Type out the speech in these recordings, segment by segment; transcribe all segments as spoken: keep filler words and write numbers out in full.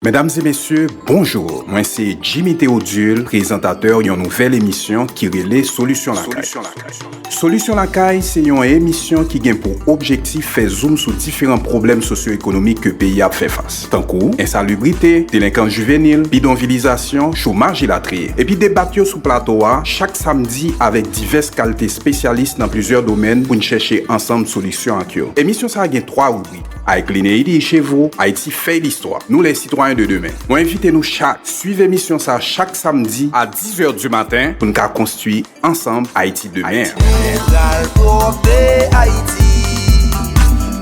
Medam e mesye, bonjou. Mwen se Jimmy Théodule, prezantatè yon nouvèl emisyon ki rele Solisyon Lakay. Solisyon Lakay se yon emisyon ki gen pou objektif fè zoom sou diferan pwoblèm sosyo-ekonomik ke peyi a ap fè fas, tankou ensalibrite, delenkans jivenil, bidonvilizasyon, chomaj elatriye. Epi debat yo sou plato a chak samdi avèk divès kalite espesyalis nan plizyè domèn pou n chèche ansanm solisyon ak yo. Emisyon sa a gen twa ribrik. Ayiti Lineidi Echevo, Ayiti Fèy Listwa. Nou les citoyens de demain. Mwen envite nou chak swiv emisyon sa a chak samdi a dis heures du matin pou n ka konstwi ansanm Ayiti demen. Nou pral pwòpte Ayiti.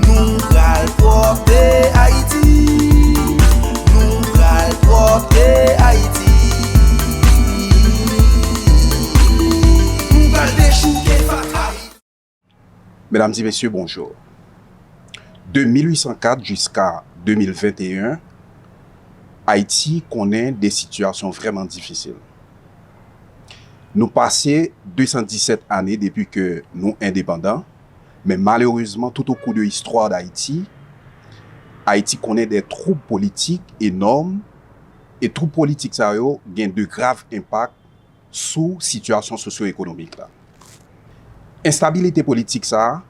Nou pral pwòpte Ayiti. Nou pral pwòpte Ayiti. Nou pral dechouke fatra. Medam e mesye, bonjou. De mil uit san kat jiska de mil venteyen, Ayiti konnen de sitiyasyon vrèman difisil. Nou pase de san disèt ane depi ke nou endepandan, men malerezman, tout au cours de istwa Dayiti, Ayiti konnen de twoub politik enòm, e twoub politik sa yo gen de grav enpak sou sitiyasyon sosyo-ekonomik la. Enstabilite politik sa a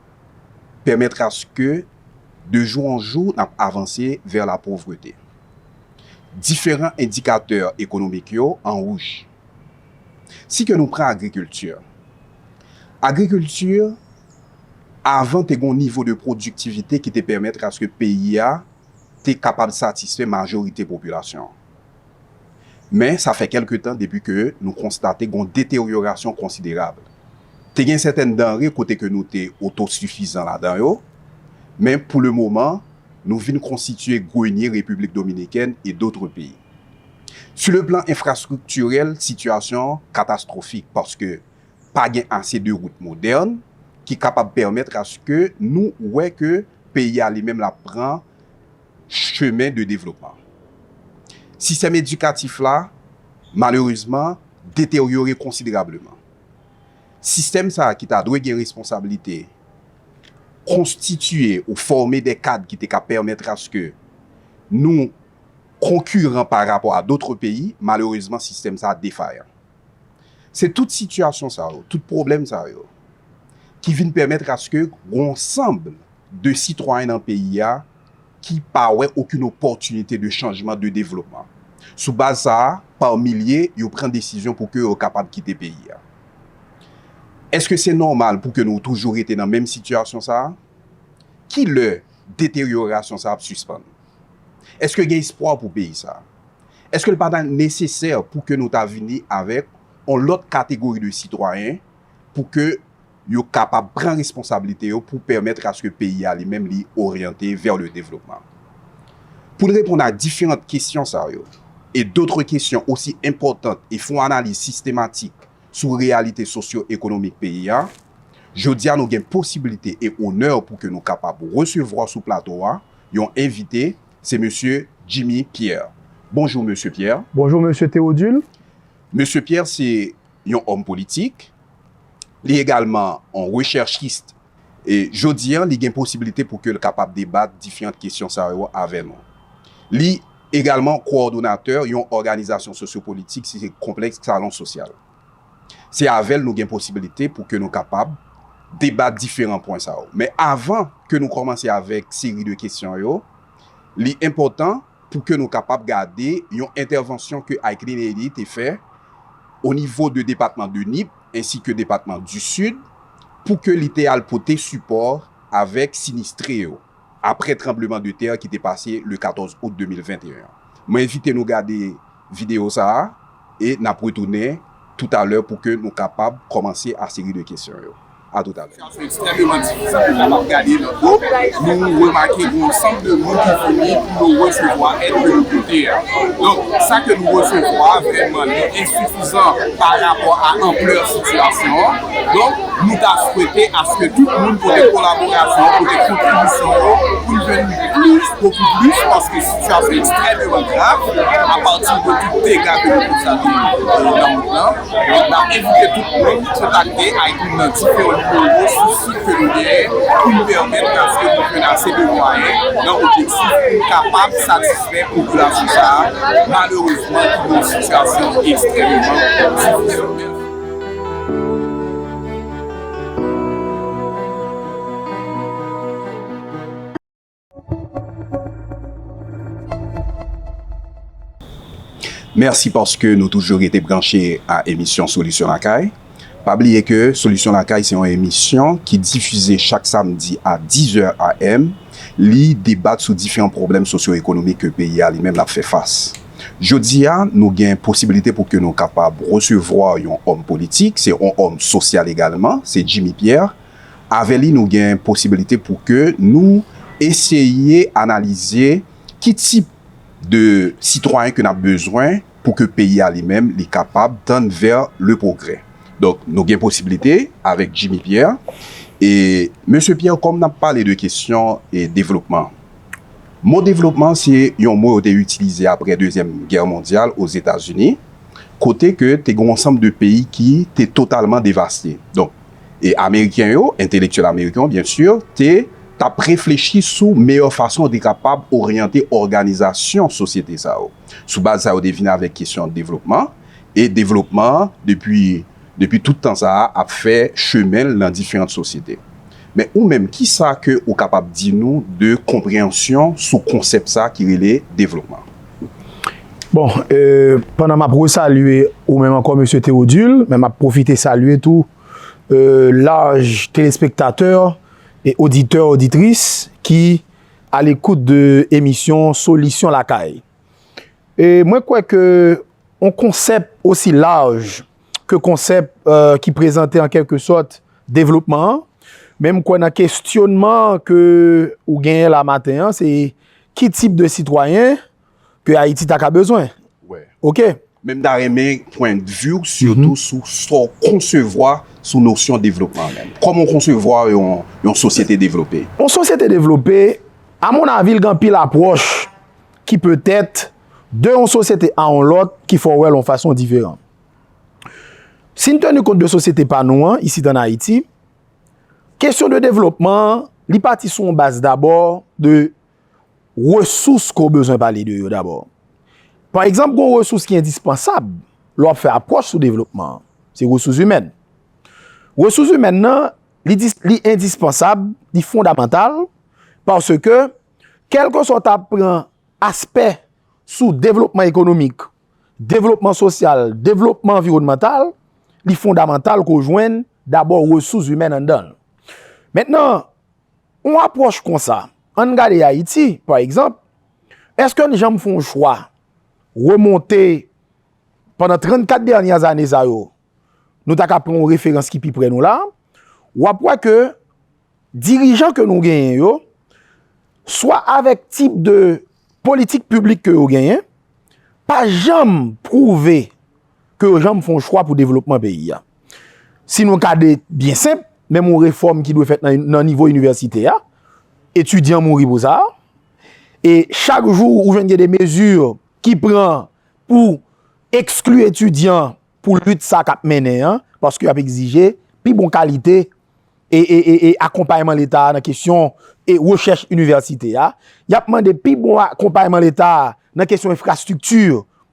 pèmèt aske de jou an jou n ap avanse vè lapovrete. Diferan endikatè ekonomik yo an wouj. Si ke nou pran agrikilti, agrikilti avan te gen yon nivo de pwodiktivite ki te pèmèt aske peyi a te kapab satisfè majorite popilasyon an. Men, sa fè kèlke tan depi ke nou konstate gon deteryorasyon konsiderab. Te gen sètèn danre kote ke nou te otosifizan ladan yo, men pou le moman, nou vin konstitye grenye Repiblik Dominikèn e dotre peyi. Sur le plan enfrastriktirèl, sitiyasyon an katastwofik paske pa gen ase de wout modèn ki kapab pèmèt aske nou wè ke peyi a li menm l ap pran chemen de devlopman. Sistèm edikatif la, malerezman, deteryore konsiderableman. Sistèm sa a ki ta dwe gen responsablite konstitiye ou fòme de kad ki te ka pèmèt aske nou konkiran pa rapò a dotre peyi, malerezman, sistèm sa a defayan. Se tout sitiyasyon sa yo, tout pwoblèm sa yo, ki vin pèmèt aske gon sanm de sitwayen nan peyi a ki pa wè okenn opòtinite de chanjman, de devlopman. Sou baz sa a, pa milye, yo pran desizyon pou ke yo kapab kite peyi a. Èske se nòmal pou ke nou toujou rete nan menm sitiyasyon sa a? Ki lè deteryorasyon sa a ap sispann? Èske gen espwa pou peyi sa a? Èske l pa ta nesesè pou ke nou ta vini avèk yon lòt kategori de sitwayen pou ke yo kapab pran responsablite yo pou pèmèt aske peyi a li menm li oryante vè le devlopman? Pou n reponn a diferan kesyon sa yo, e dotre kesyon osi enpòtan, e fè yon analiz sistematik sou reyalite sosyo-ekonomik peyi a, jodi a nou gen posiblite e onè pou ke nou kapab resevwa sou plato a yon envite, se mesye Jimmy Pierre. Bonjou, mesye Pierre. Bonjou, mesye Théodule. Mesye Pierre se yon òm politik, li egalman yon rechèchis. E jodi a, li gen posiblite pou ke l kapab debat diferan kesyon sa yo avè nou. Li egalman kowòdonatè yon òganizasyon sosyopolitik, se Konplèks Salon Sosyal. Se avè l nou gen posiblite pou ke nou kapab debat diferan pwen sa yo. Men avan ke nou kòmanse avèk seri de kesyon yo, li enpòtan pou ke nou kapab gade yon entèvansyon ke Ayiti Lineidi te fè o nivo de depatman de Nip ensi ke depatman di Sid, pou ke li te al pote sipò avèk sinistre yo, apre tranbleman de tè ki te pase le katòz out de mil venteyen an. Mwen envite nou gade videyo sa a, e n ap retounen toutalè pou ke nou kapab kòmanse a seri de kesyon yo. A toutalè. Sitiyasyon ekstrèmeman difisil, nou kapab gade nan do, nou remake gen yon sanm de moun ki vini pou yo resevwa èd ke nou pote a. Donk, sa ke nou resevwa a vrèman li ensifizan pa rapò a anplè sitiyasyon an. Donk, nou ta swete aske tout moun pote kolaborasyon, pote kontribisyon yo pou n jwenn plis, bokou plis, paske sitiyasyon ekstrèmeman grav apati de tout dega ke nou konstate nan mond lan. Donk, n ap envite tout moun kontakte ak nou nan diferan nimewo sou sit ke nou genyen, Pou n pèmèt aske nou jwenn ase de mwayen nan objektif pou n kapab satisfè popilasyon sa a, malerezman, ki nan yon sitiyasyon ekstrèmman difisil. Mèsi paske nou toujou rete branche a emisyon Solisyon Lakay. Pa bliye ke Solisyon Lakay se yon emisyon ki difize chak samdi a diz è a m. Li debat sou diferan pwoblèm sosyo-ekonomik ke peyi a li menm l ap fè fas. Jodi a, nou gen posibilite pou ke nou kapab resevwa yon òm politik, se yon òm sosyal egalman, se Jimmy Pierre. Avè li, nou gen posibilite pou ke nou eseye analize ki tip de sitwayen ke n ap bezwen pou ke peyi a li menm li kapab tend vers le progrès. Donk, nou gen posibilite avèk Jimmy Pierre. E mesye Pierre, kòm n ap pale de kesyon e devlopman, mo devlopman se yon mo yo te itilize apre Dezyèm Gè Mondyal Ozetazini, kote ke te gen yon ansanm de peyi ki te totalman devaste. Donk, e ameriken yo, entelektyèl ameriken yo, byen si, te t ap reflechi sou meyè fason yo te kapab oryante òganizasyon sosyete sa yo. Sou baz sa yo te vin avèk kesyon devlopman, e devlopman an, depi, depi tout tan sa a, ap fè chemen l nan diferan sosyete. Men ou menm, kisa ke ou kapab di nou de konpreyansyon sou konsèp sa ki rele devlopman? Bon, euh, pandan m ap resalye ou menm ankò, mesye Théodule, men m ap pwofite salye tou, euh, laj telespektatè e oditè, oditris ki a lekout de emisyon Solisyon Lakay. E mwen kwè ke yon konsèp osi laj ke konsèp, euh, ki prezante an kèlke sòt devlopman an, men m kwè nan kesyonman ke ou genyen la maten an, se ki tip de sitwayen ke Ayiti ta ka bezwen. Wè. Oke. Men m ta renmen pwennvi w sitou sou sa w konsevwa sou nosyon devlopman menm. Kòman w konsevwa yon, yon sosyete devlope? Yon sosyete devlope, a mon avi, l gen anpil apwòch ki petèt de yon sosyete a yon lòt ki fè w wè l yon fason diferan. Si n teni kont de sosyete pa nou an, isit ann Ayiti, kesyon de devlopman an, li pati sou yon baz dabò de resous ke w bezwen pale de yo dabò. Pa egzanp, gen yon resous ki endispansab lè w ap fè apwòch sou devlopman an, se resous imèn. Resous imèn nan, li dis-, li endispansab, li fondamantal, paske, kèlkeswa w ta pran aspè sou devlopman ekonomik, devlopman sosyal, devlopman anviwònmantal, li fondamantal ke w jwenn dabò resous imèn anndan l. Mentnan, yon apwòch konsa, ann gade Ayiti, pa egzanp, èske n janm fè yon chwa remonte pandan trannkat dènye ane sa yo, nou ta ka pran yon referans ki pi pre nou la, w ap wè ke dirijan ke nou genyen yo, swa avèk tip de politik piblik ke yo genyen, pa janm pwouve ke yo janm fè yon chwa pou devlopman peyi a. Si nou gade byen senp, menm yon refòm ki dwe fèt nan, nan nivo inivèsite a, etidyan mouri pou sa, e chak jou ou jwenn gen de mezi ki pran pou ekskli etidyan pou lit sa k ap mennen an, paske y ap egzije pi bon kalite e, e, e, e akonpayman Leta a nan kesyon e rechèch inivèsite a. Y ap mande pi bon akonpayman Leta a nan kesyon enfrastrikti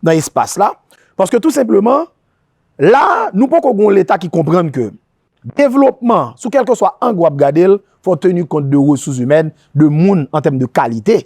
nan espas la. Paske tou senpleman, la, nou poko gen yon Leta ki konprann ke devlopman, sou kèlkeswa ang w ap gade l, fò w teni kont de resous imèn, de moun an tèm de kalite.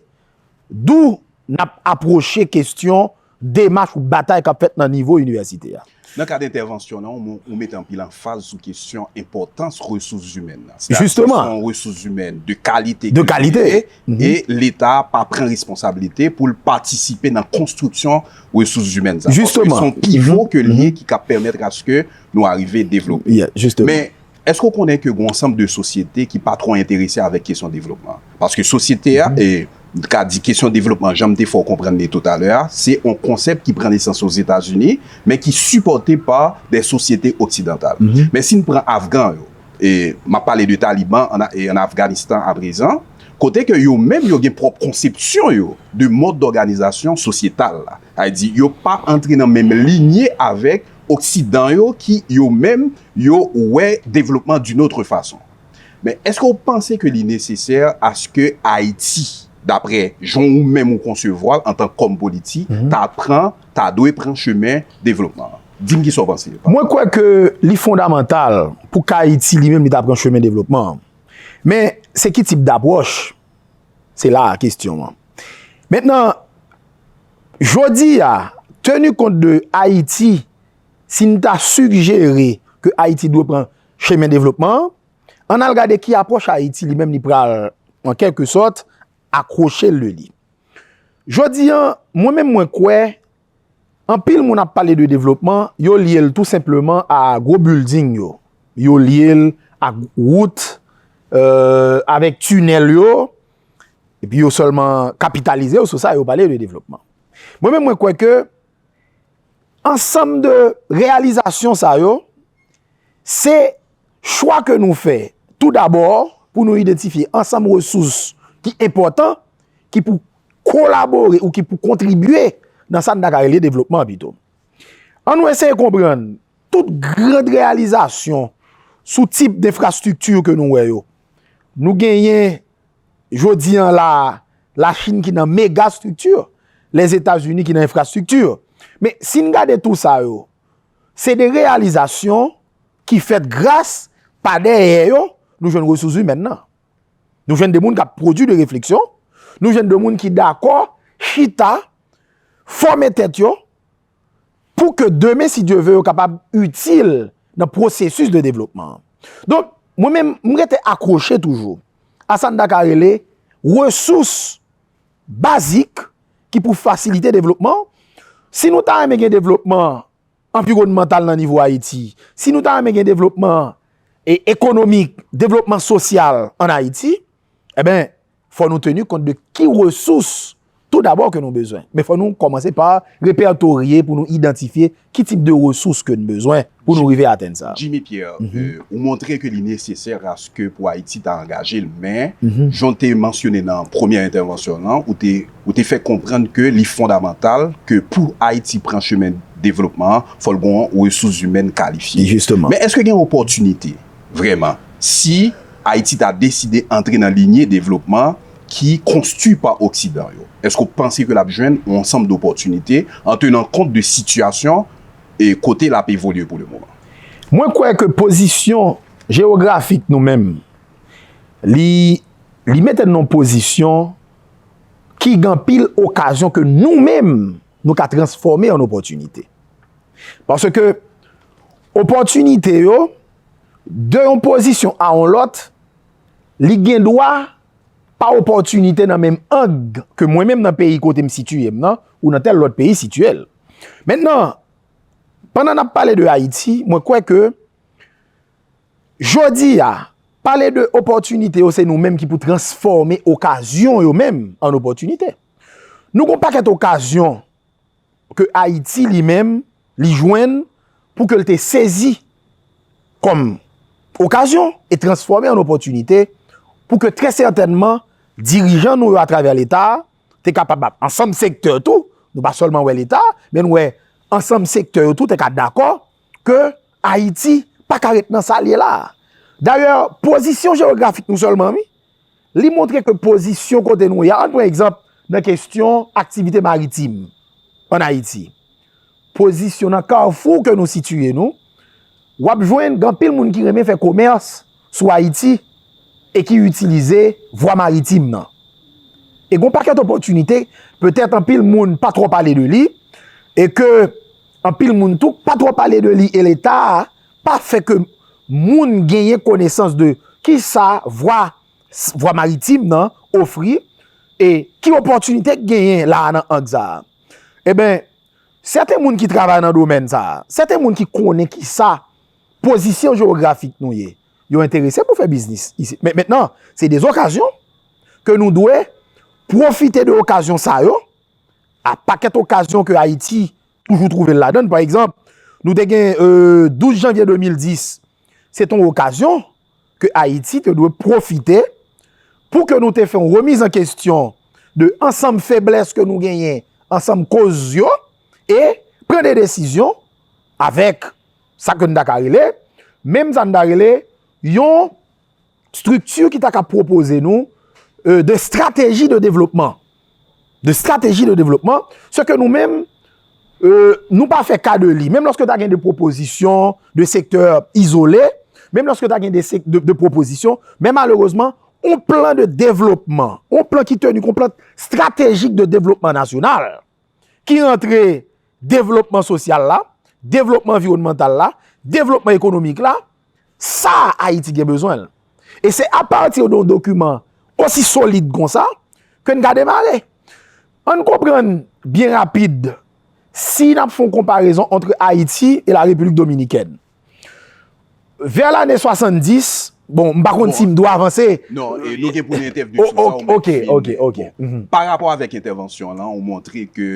Dou n ap apwoche kesyon demach ou batay k ap fèt nan nivo inivèsite a. Nan kad entèvansyon w lan, ou, ou mete anpil anfaz sou kesyon enpòtans resous imèn nan. Sètadi, se yon resous imèn de kalite ke li ye, e Leta a pa pran responsablite pou l patisipe nan konstriksyon resous imèn sa. Paske se yon pivo ke li ye ki ka pèmèt aske nou arive devlope. Men, èske w konnen ke gen yon ansanm de sosyete ki pa twò enterese avèk kesyon devlopman? Paske sosyete a, e, ka di kesyon devlopman, jan m te fè w konprann li toutalè a, se yon konsèp ki pran nesans Ozetazini, men ki sipòte pa de sosyete oksidantal. Men si n pran Afgan yo, e m ap pale de Taliban ann, e ann Afganistan aprezan, kote ke yo menm yo gen pwòp konsepsyon yo de mòd dòganizasyon sosyetal la. Sa vle di, yo pa antre nan menm linye avèk Oksidan yo ki yo menm yo wè devlopman d'une autre façon. Men èske w panse ke li nesesè aske Ayiti, daprè jan ou menm ou konsevwa l antank kòm politik, ta pran, ta dwe pran chemen devlopman an? Di m kisa w panse. Mwen kwè ke li fondamantal pou k Ayiti li menm li ta pran chemen devlopman an. Men se ki tip dapwòch? Se la a kesyon an. Mentnan, jodi a, teni kont de Ayiti, si n ta sijere ke Ayiti dwe pran chemen devlopman an, ann al gade ki apwòch Ayiti li menm li pral, an kèlke sòt, akwoche l de li. Jodi a, mwen menm mwen kwè, anpil moun ap pale de devlopman, yo lye l tou senpleman a gwo bilding yo. Yo lye l ak wout, euh, avèk tinèl yo, epi yo sèlman kapitalize yo sou sa, yo pale de devlopman. Mwen menm mwen kwè ke ansanm de reyalizasyon sa yo, se chwa ke nou fè tou dabò pou nou idantifye ansanm resous ki enpòtan, ki pou kolabore ou ki pou kontribye nan sa n ta ka rele devlopman an pito. Ann nou eseye konprann tout grand reyalizasyon sou tip denfrastrikti ke nou wè yo. Nou genyen jodi a la, Lachin ki nan megastrikti, Lèzetazini ki nan enfrastrikti. Men si n gade tou sa yo, se de reyalizasyon ki fèt gras pa dèyè yo, nou jwenn resous imèn nan. Nou jwenn de moun k ap pwodui de refleksyon, nou jwenn de moun ki dakò chita, fòme tèt yo, pou ke demen, si Dye ve, yo kapab itil nan pwosesis de devlopman an. Donk, mwen menm, m rete akwoche toujou a sa n ta ka rele resous bazik ki pou fasilite devlopman. Si nou ta renmen gen devlopman anviwònmantal nan nivo Ayiti, si nou ta renmen gen devlopman e ekonomik, devlopman sosyal ann Ayiti, enben, fò nou teni kont de ki resous tou dabò ke nou bezwen. Men fò nou kòmanse pa repètorye pou nou idantifye ki tip de resous ke n bezwen pou nou rive atenn sa. Jimmy Pierre, euh, ou montre ke li nesesè aske pou Ayiti ta angaje l, men jan w te mansyone nan premyè entèvansyon w lan, ou te, ou te fè konprann ke li fondamantal ke pou Ayiti pran chemen devlopman an, fò l gen yon resous imèn kalifye. Jisteman. Men èske gen opòtinite, vrèman, si Ayiti ta deside antre nan linye devlopman ki konstwi pa Oksidan yo? Èske w panse ke l ap jwenn yon ansanm dopòtinite an tenan kont de sitiyasyon e kote l ap evolye pou le moman? Mwen kwè ke pozisyon jewografik nou menm, li, li mete n nan yon pozisyon ki gen anpil okazyon ke nou menm, nou ka transfòme an opòtinite. Paske opòtinite yo, de yon pozisyon a yon lòt, li gen dwa pa opòtinite nan menm ang ke mwen menm nan peyi kote m sitiye m nan, ou nan tèl lòt peyi sitiye l. Mentnan, pandan n ap pale de Ayiti, mwen kwè ke jodi a, pale de opòtinite yo, se nou menm ki pou transfòme okazyon yo menm an opòtinite. Nou gen yon pakèt okazyon ke Ayiti li menm, li jwenn pou ke l te sezi kòm okazyon e transfòme an opòtinite pou ke trè sètènman dirijan nou yo atravè Leta a te kapab ap ansanm sektè tou, nou pa sèlman wè Leta, men nou wè ansanm sektè yo tou te ka dakò ke Ayiti pa ka ret nan sa l ye la a. Dayè, pozisyon jewografik nou sèlman, wi, li montre ke pozisyon kote nou ye a, ann pran egzanp nan kesyon aktivite maritim ann Ayiti. Pozisyon nan kafou ke nou sitiye nou, w ap jwenn gen anpil moun ki renmen fè komès sou Ayiti e ki itilize vwa maritim nan. E gen yon pakèt opòtinite, petèt anpil moun pa twò pale de li, e ke anpil moun tou pa twò pale de li, e Leta a pa fè ke moun genyen konesans de kisa vwa, vwa maritim nan ofri, e ki opòtinite k genyen la a nan ang sa a. Eben, sèten moun ki travay nan domèn sa a, sèten moun ki konnen kisa pozisyon jewografik nou ye, yo enterese pou fè biznis isit. Men mentnan, se de okazyon ke nou dwe pwofite de okazyon sa yo, a pakèt okazyon ke Ayiti toujou twouve l ladan l. Pa egzanp, nou te gen, euh, douz janvye de mil dis, se t on okazyon ke Ayiti te dwe pwofite pou ke nou te fè yon remiz an kesyon de ansanm feblès ke nou genyen, ansanm koz yo, e pran de desizyon avèk sa ke n ta ka rele, menm sa n ta rele yon strikti ki ta ka pwopoze nou euh, de stratégie de développement. De stratégie de développement, ce que nou menm, euh, nou pa fè ka de li. Menm lòske ta gen de pwopozisyon de sektè izole, menm lòske ta gen de, de, de pwopozisyon, men malerezman, yon plan de devlopman, yon plan ki teni kont, plan stratejik de devlopman nasyonal, ki rantre devlopman sosyal la, devlopman anviwònmantal la, devlopman ekonomik la, sa Ayiti gen bezwen l. E se apati de yon dokiman osi solid konsa ke n ka demare. Ann konprann byen rapid, si n ap fè yon konparezon ant Ayiti e la Repiblik Dominikèn, vè lane swasanndis, bon, m pa konn si m dwe avanse. Non, e nou gen pou n entèvni sou sa, ou mèt fin. Ok, ok, ok. Mhm. Pa rapò avèk entèvansyon w lan, ou montre ke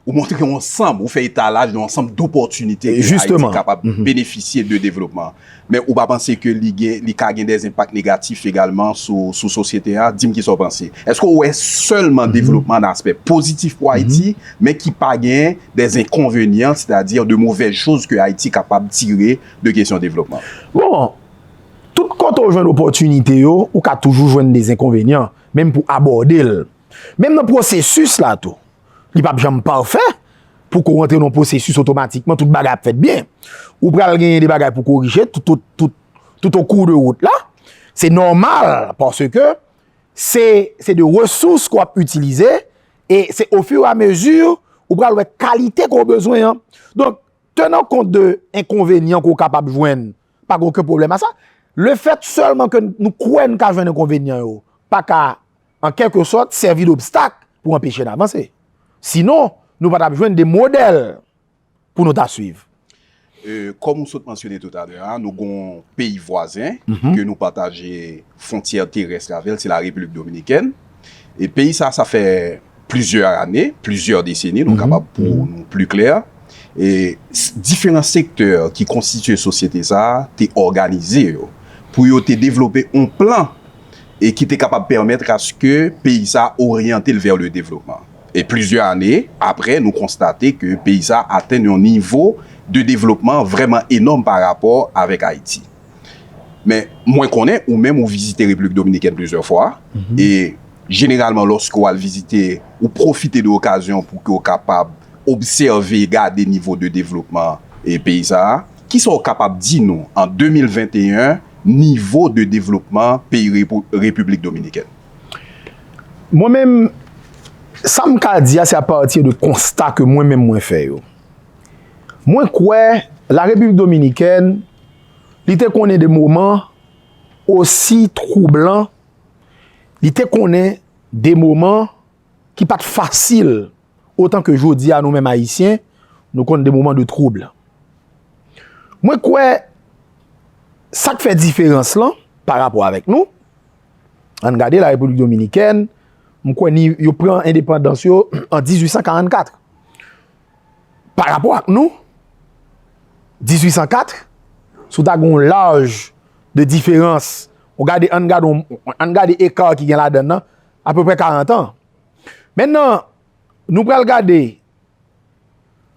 ou montre yon ansanm, ou fè etalaj de yon ansanm dopòtinite ke Ayiti kapab benefisye de devlopman. Men ou pa panse ke li gen, li ka gen des enpak negatif egalman sou, sou sosyete a? Di m kisa w panse. Èske w wè sèlman devlopman nan aspè pozitif pou Ayiti, men ki pa gen des enkonvenyan, sètadi de movèz choz ke Ayiti kapab tire de kesyon devlopman? Bon, tout kote w jwenn opòtinite yo, ou ka toujou jwenn des enkonvenyan, menm pou abòde l. Menm nan pwosesis la tou, li p ap janm pafè pou ke w rantre nan yon pwosesis otomatikman tout bagay ap fèt byen. Ou pral genyen de bagay pou korije tout, tout, tout, tout au cours de route la. Se nòmal paske se, se de resous ke w ap itilize e se au fur et à mesure ou pral wè kalite ke w bezwen an. Donk, tenant compte de enkonvenyan ke w kapab jwenn, pa gen okenn pwoblèm a sa. Lefèt sèlman ke nou kwè n ka jwenn enkonvenyan yo, pa ka, an kèlke sòt, sèvi dobstak pou anpeche n avanse. Sinon, nou pa t ap jwenn de modèl pou nou ta swiv. Euh, kòm ou sot mansyone toutalè a, nou gon peyi vwazen ke nou pataje fwontyè terès avè l, se la Repiblik Dominikèn. E peyi sa, sa fè plizyè ane, plizyè deseni, nou kapab pou nou pli klè. E s- diferan sektè ki konstitye sosyete sa te òganize yo pou yo te devlope yon plan e ki te kapab pèmèt aske peyi sa oryante l vè le devlopman. E plizyè ane apre, nou konstate ke peyi sa atenn yon nivo de devlopman vrèman enòm pa rapò avèk Ayiti. Men mwen konnen ou menm ou vizite Repiblik Dominikèn plizyè fwa, e jeneralman lòske w al vizite, ou pwofite de okazyon pou ke w kapab obsève, gade nivo de devlopman e peyi sa a. Kisa w kapab di nou an de mil venteyen, nivo de devlopman peyi Repo- Repiblik Dominikèn? Mwen menm, sa m ka di a, se apati de konsta ke mwen menm mwen fè yo. Mwen kwè la Repiblik Dominikèn, li te konnen de moman osi twoublan, li te konnen de moman ki pa t fasil, otan ke jodi a nou menm Ayisyen, nou konn de moman de twoub. Mwen kwè sa k fè diferans lan pa rapò avèk nou, ann gade la Repiblik Dominikèn, m kwè ni yo pran endepandans yo an dizuit san karannkat. Pa rapò ak nou, dizuit san kat, si w ta gen yon laj de diferans, ou gade, ann gade, ann gade eka ki gen ladan l nan, apeprè karant an. Mentnan, nou pral gade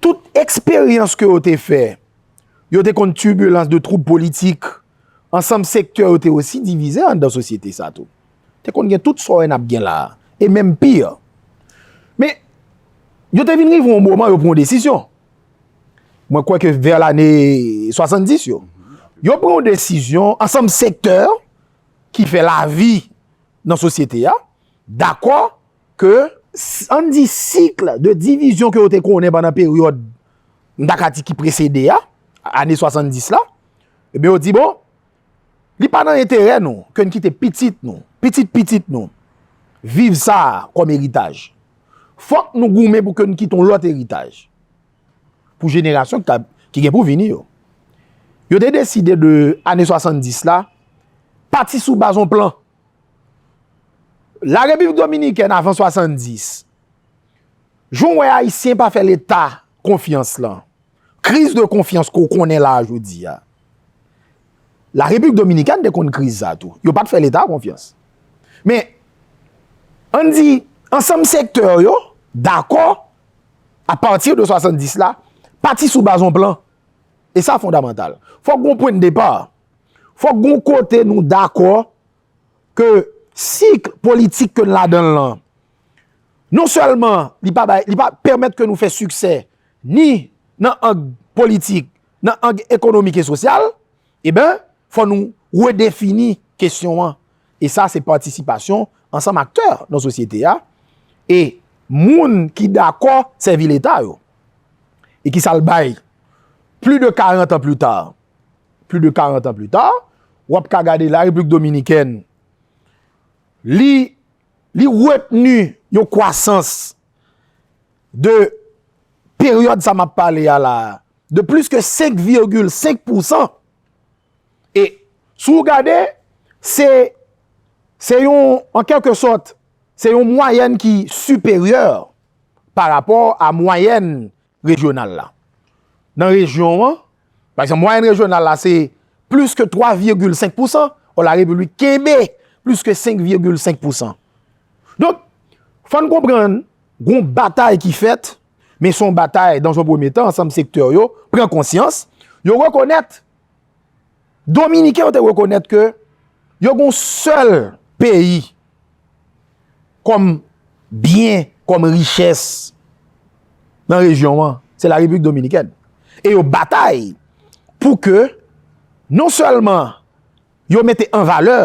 tout eksperyans ke yo te fè, yo te konn tibilans de twoub politik, ansanm sektè yo te osi divize anndan sosyete sa tou. Te konn gen tout sa w wè n ap gen la a, e menm pi. Men, yo te vin rive yon moman yo pran yon desizyon. Mwen kwè ke vè lane swasanndis yo, yo pran yon desizyon, ansanm sektè ki fè lavi nan sosyete a, dakò ke, s- ann di sik de divizyon ke yo te konnen pandan peryòd, m ta ka di ki presede a, ane swasanndis la, ebyen yo di, bon, li pa nan enterè nou ke n kite pitit nou, pitit pitit nou, viv sa a kòm eritaj. Fòk nou goumen pou ke n kite yon lòt eritaj pou jenerasyon ki, ka- ki gen pou vini yo. Yo te deside de ane swasanndis la, pati sou baz yon plan. La Repiblik Dominikèn avan swasanndis, jan w wè Ayisyen pa fè Leta konfyans lan, kriz de konfyans ke w konnen la a jodi a, la Repiblik Dominikèn te konn kriz sa tou. Yo pa t fè Leta konfyans. Men, ann di, ansanm sektè yo, dakò, apati de swasanndis la, pati sou baz yon plan. E sa fondamantal. Fòk gon pwen de depa. Fòk gon kote nou dakò ke sik politik ke n ladan l lan, non sèlman li pa bay, li pa pèmèt ke nou fè siksè ni nan ang politik, nan ang ekonomik e sosyal, e ben, fò nou redefini kesyon an. E sa, se patisipasyon ansanm aktè nan sosyete a. E moun ki dakò sèvi Leta yo. E ki sa l bay? Plus de quarante ans plus tard, plus de quarante ans plus tard, w ap ka gade la Repiblik Dominikèn, li, li retni yon kwasans de peryòd sa m ap pale a la, de plis ke senk vigil senk pousan. E si w gade, se, se yon, an kèlke sòt, se yon mwayèn ki siperyè pa rapò a mwayèn rejyonal la. Nan rejyon an, pa egzanp, mwayèn rejyonal la se plis ke twa vigil senk pousan, ò la Repiblik kenbe plis ke senk vigil senk pousan. Donk, fò n konprann, gon batay ki fèt, men se yon batay, dans un premier temps, ansanm sektè yo pran konsyans, yo rekonèt, Dominiken yo te rekonèt ke yo gon sèl peyi kòm byen, kòm richès nan rejyon an, se la Repiblik Dominikèn. E yo batay pou ke non sèlman yo mete an valè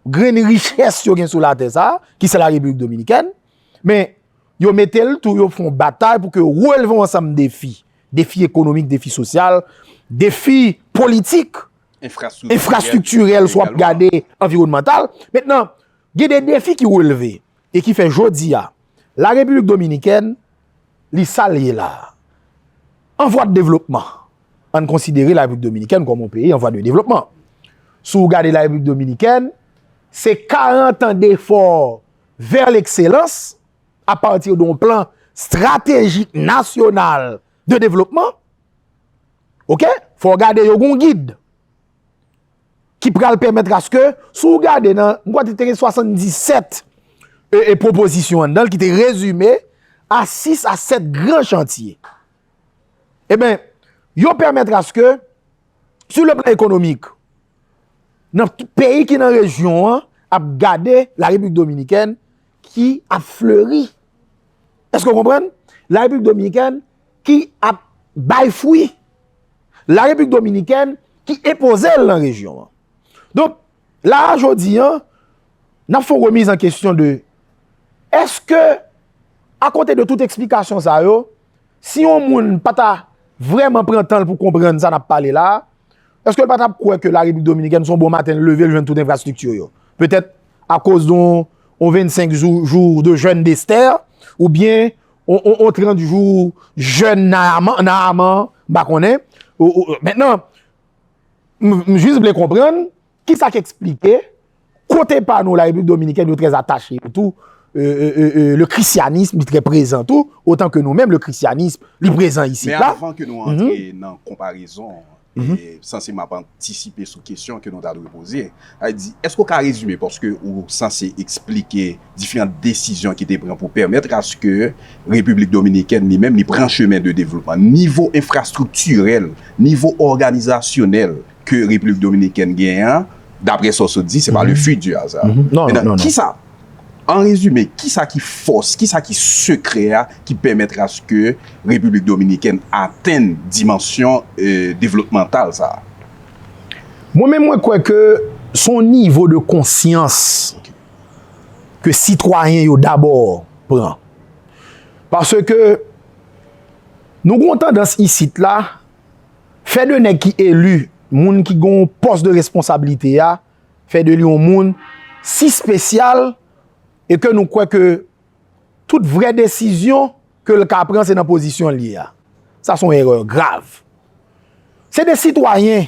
grenn richès yo gen sou latè sa a, ki se la Repiblik Dominikèn, men yo mete l tou, yo fè yon batay pou ke yo releve yon ansanm defi. Defi ekonomik, defi sosyal, defi politik, enfrastriktirèl, si w ap gade anviwònmantal. Mentnan, gen de defi ki releve e ki fè jodi a, la Repiblik Dominikèn, li sa l ye la. An vwa de devlopman. Ann konsidere la Repiblik Dominikèn kòm yon peyi an vwa de devlopman. Si w gade la Repiblik Dominikèn, se karant an d'efò vers l'excellence à partir d'un plan stratégique national de développement. Oke? Fò w gade yo gon gid ki pral pèmèt aske, si w gade nan, m kwè te gen swasanndisèt e, e pwopozisyon anndan l ki te rezime a sis a sèt gran chantye. Eben, yo pèmèt aske, sur le plan économique, nan tout peyi ki nan rejyon an ap gade la Repiblik Dominikèn ki ap fleri. Èske w konprann? La Repiblik Dominikèn ki ap bay fwi. La Repiblik Dominikèn ki enpoze l nan rejyon an. Donk, la a jodi an, n ap fè yon remiz an kesyon de, èske, akote de tout eksplikasyon sa yo, si yon moun pa ta vrèman pran tan l pou konprann sa n ap pale la a, èske l pa t ap kwè ke la Repiblik Dominikèn, se yon bon maten l leve, l jwenn tout enfrastrikti yo? Petèt akoz de yon, yon vennsenk jou, jou de jèn d'Esther, oubyen yon, yon, yon trant jou jèn Naaman, Naaman, m pa konnen. Ou, ou, mentnan, m, m jis vle konprann kisa k eksplike kote pa nou, la Repiblik Dominikèn, yo trè atache yo tou, euh, euh, euh, euh, le christianisme, li trè prezan tou, otan ke nou menm, le christianisme, li prezan isit la. Men avan ke nou antre nan konparezon, e sanse m ap antisipe sou kesyon ke nou ta dwe poze, sa vle di, èske w ka rezime, paske ou sanse eksplike diferan desizyon ki te pran pou pèmèt aske Repiblik Dominikèn li menm, li pran chemen de devlopman. Nivo enfrastriktirèl, nivo òganizasyonèl ke Repiblik Dominikèn genyen an, daprè sa w sot di, se pa le fruit du hasard. Mentnan, kisa, an rezime, kisa ki fòs, kisa ki sekrè a ki pèmèt aske Repiblik Dominikèn atenn dimansyon, euh, devlopmantal sa a? Mwen menm, mwen kwè ke se yon nivo de konsyans ke sitwayen yo dabò pran. Paske nou gen yon tandans isit la, fè de nèg ki eli, moun ki gen yon pòs de responsablite a, fè de li yon moun si espesyal e ke nou kwè ke tout vrè desizyon ke l ka pran, se nan pozisyon l ye a. Sa se yon erè grav. Se de sitwayen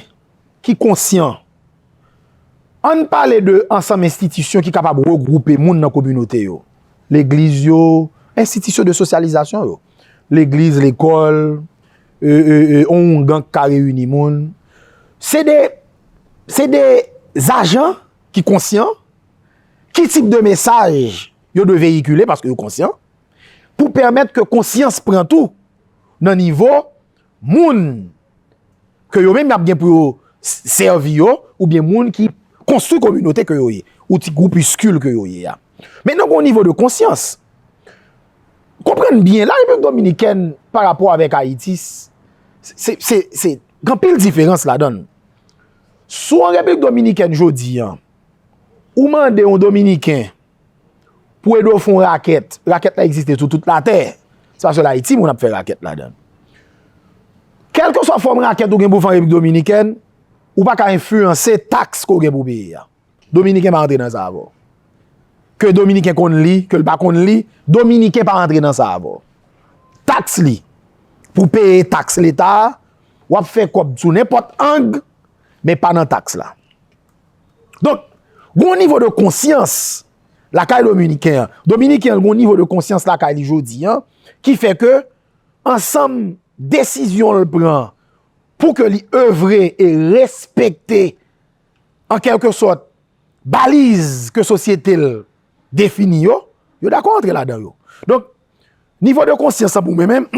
ki konsyan. Ann pale de ansanm enstitisyon ki kapab regwoupe moun nan kominote yo. Legliz yo, enstitisyon de sosyalizasyon yo. Legliz, lekòl, e, e, e, yon oungan k ka reyini moun. Se de, se de zajan ki konsyan, ki tip de mesaj yo dwe veyikile, paske yo konsyan, pou pèmèt ke konsyans pran tou nan nivo moun ke yo menm y ap gen pou yo s-, sèvi yo, oubyen moun ki konstwi kominote ke yo ye. ou ti groupiskil ke yo ye a. Mentnan, gen yon nivo de konsyans. Konprann byen, la Repiblik Dominikèn pa rapò avèk Ayiti, se, se, se, gen anpil diferans ladan l. Si w an Repiblik Dominikèn jodi a, ou mande yon Dominiken pou ede w fè yon rakèt, rakèt la egziste sou tout latè. Se pa sèl Ayiti moun ap fè rakèt ladan l. Kèlkeswa fòm rakèt ou gen pou fè an Repiblik Dominikèn, ou pa ka enfliyanse taks ke w gen pou peye a. Dominiken pa antre nan sa avè w. Ke Dominiken konn li, ke l pa konn li, Dominiken pa antre nan sa avè w. Taks li, pou peye taks leta a, w ap fè kòb sou nenpòt ang, men pa nan taks la. Donk, gen yon nivo de konsyans lakay Dominiken an. Dominiken an gen yon nivo de konsyans lakay li jodi a, ki fè ke ansanm desizyon l pran pou ke li evre e respekte, an kèlke sòt, baliz ke sosyete l defini yo, yo dakò antre ladan yo. Donk, nivo de konsyans lan pou mwen menm,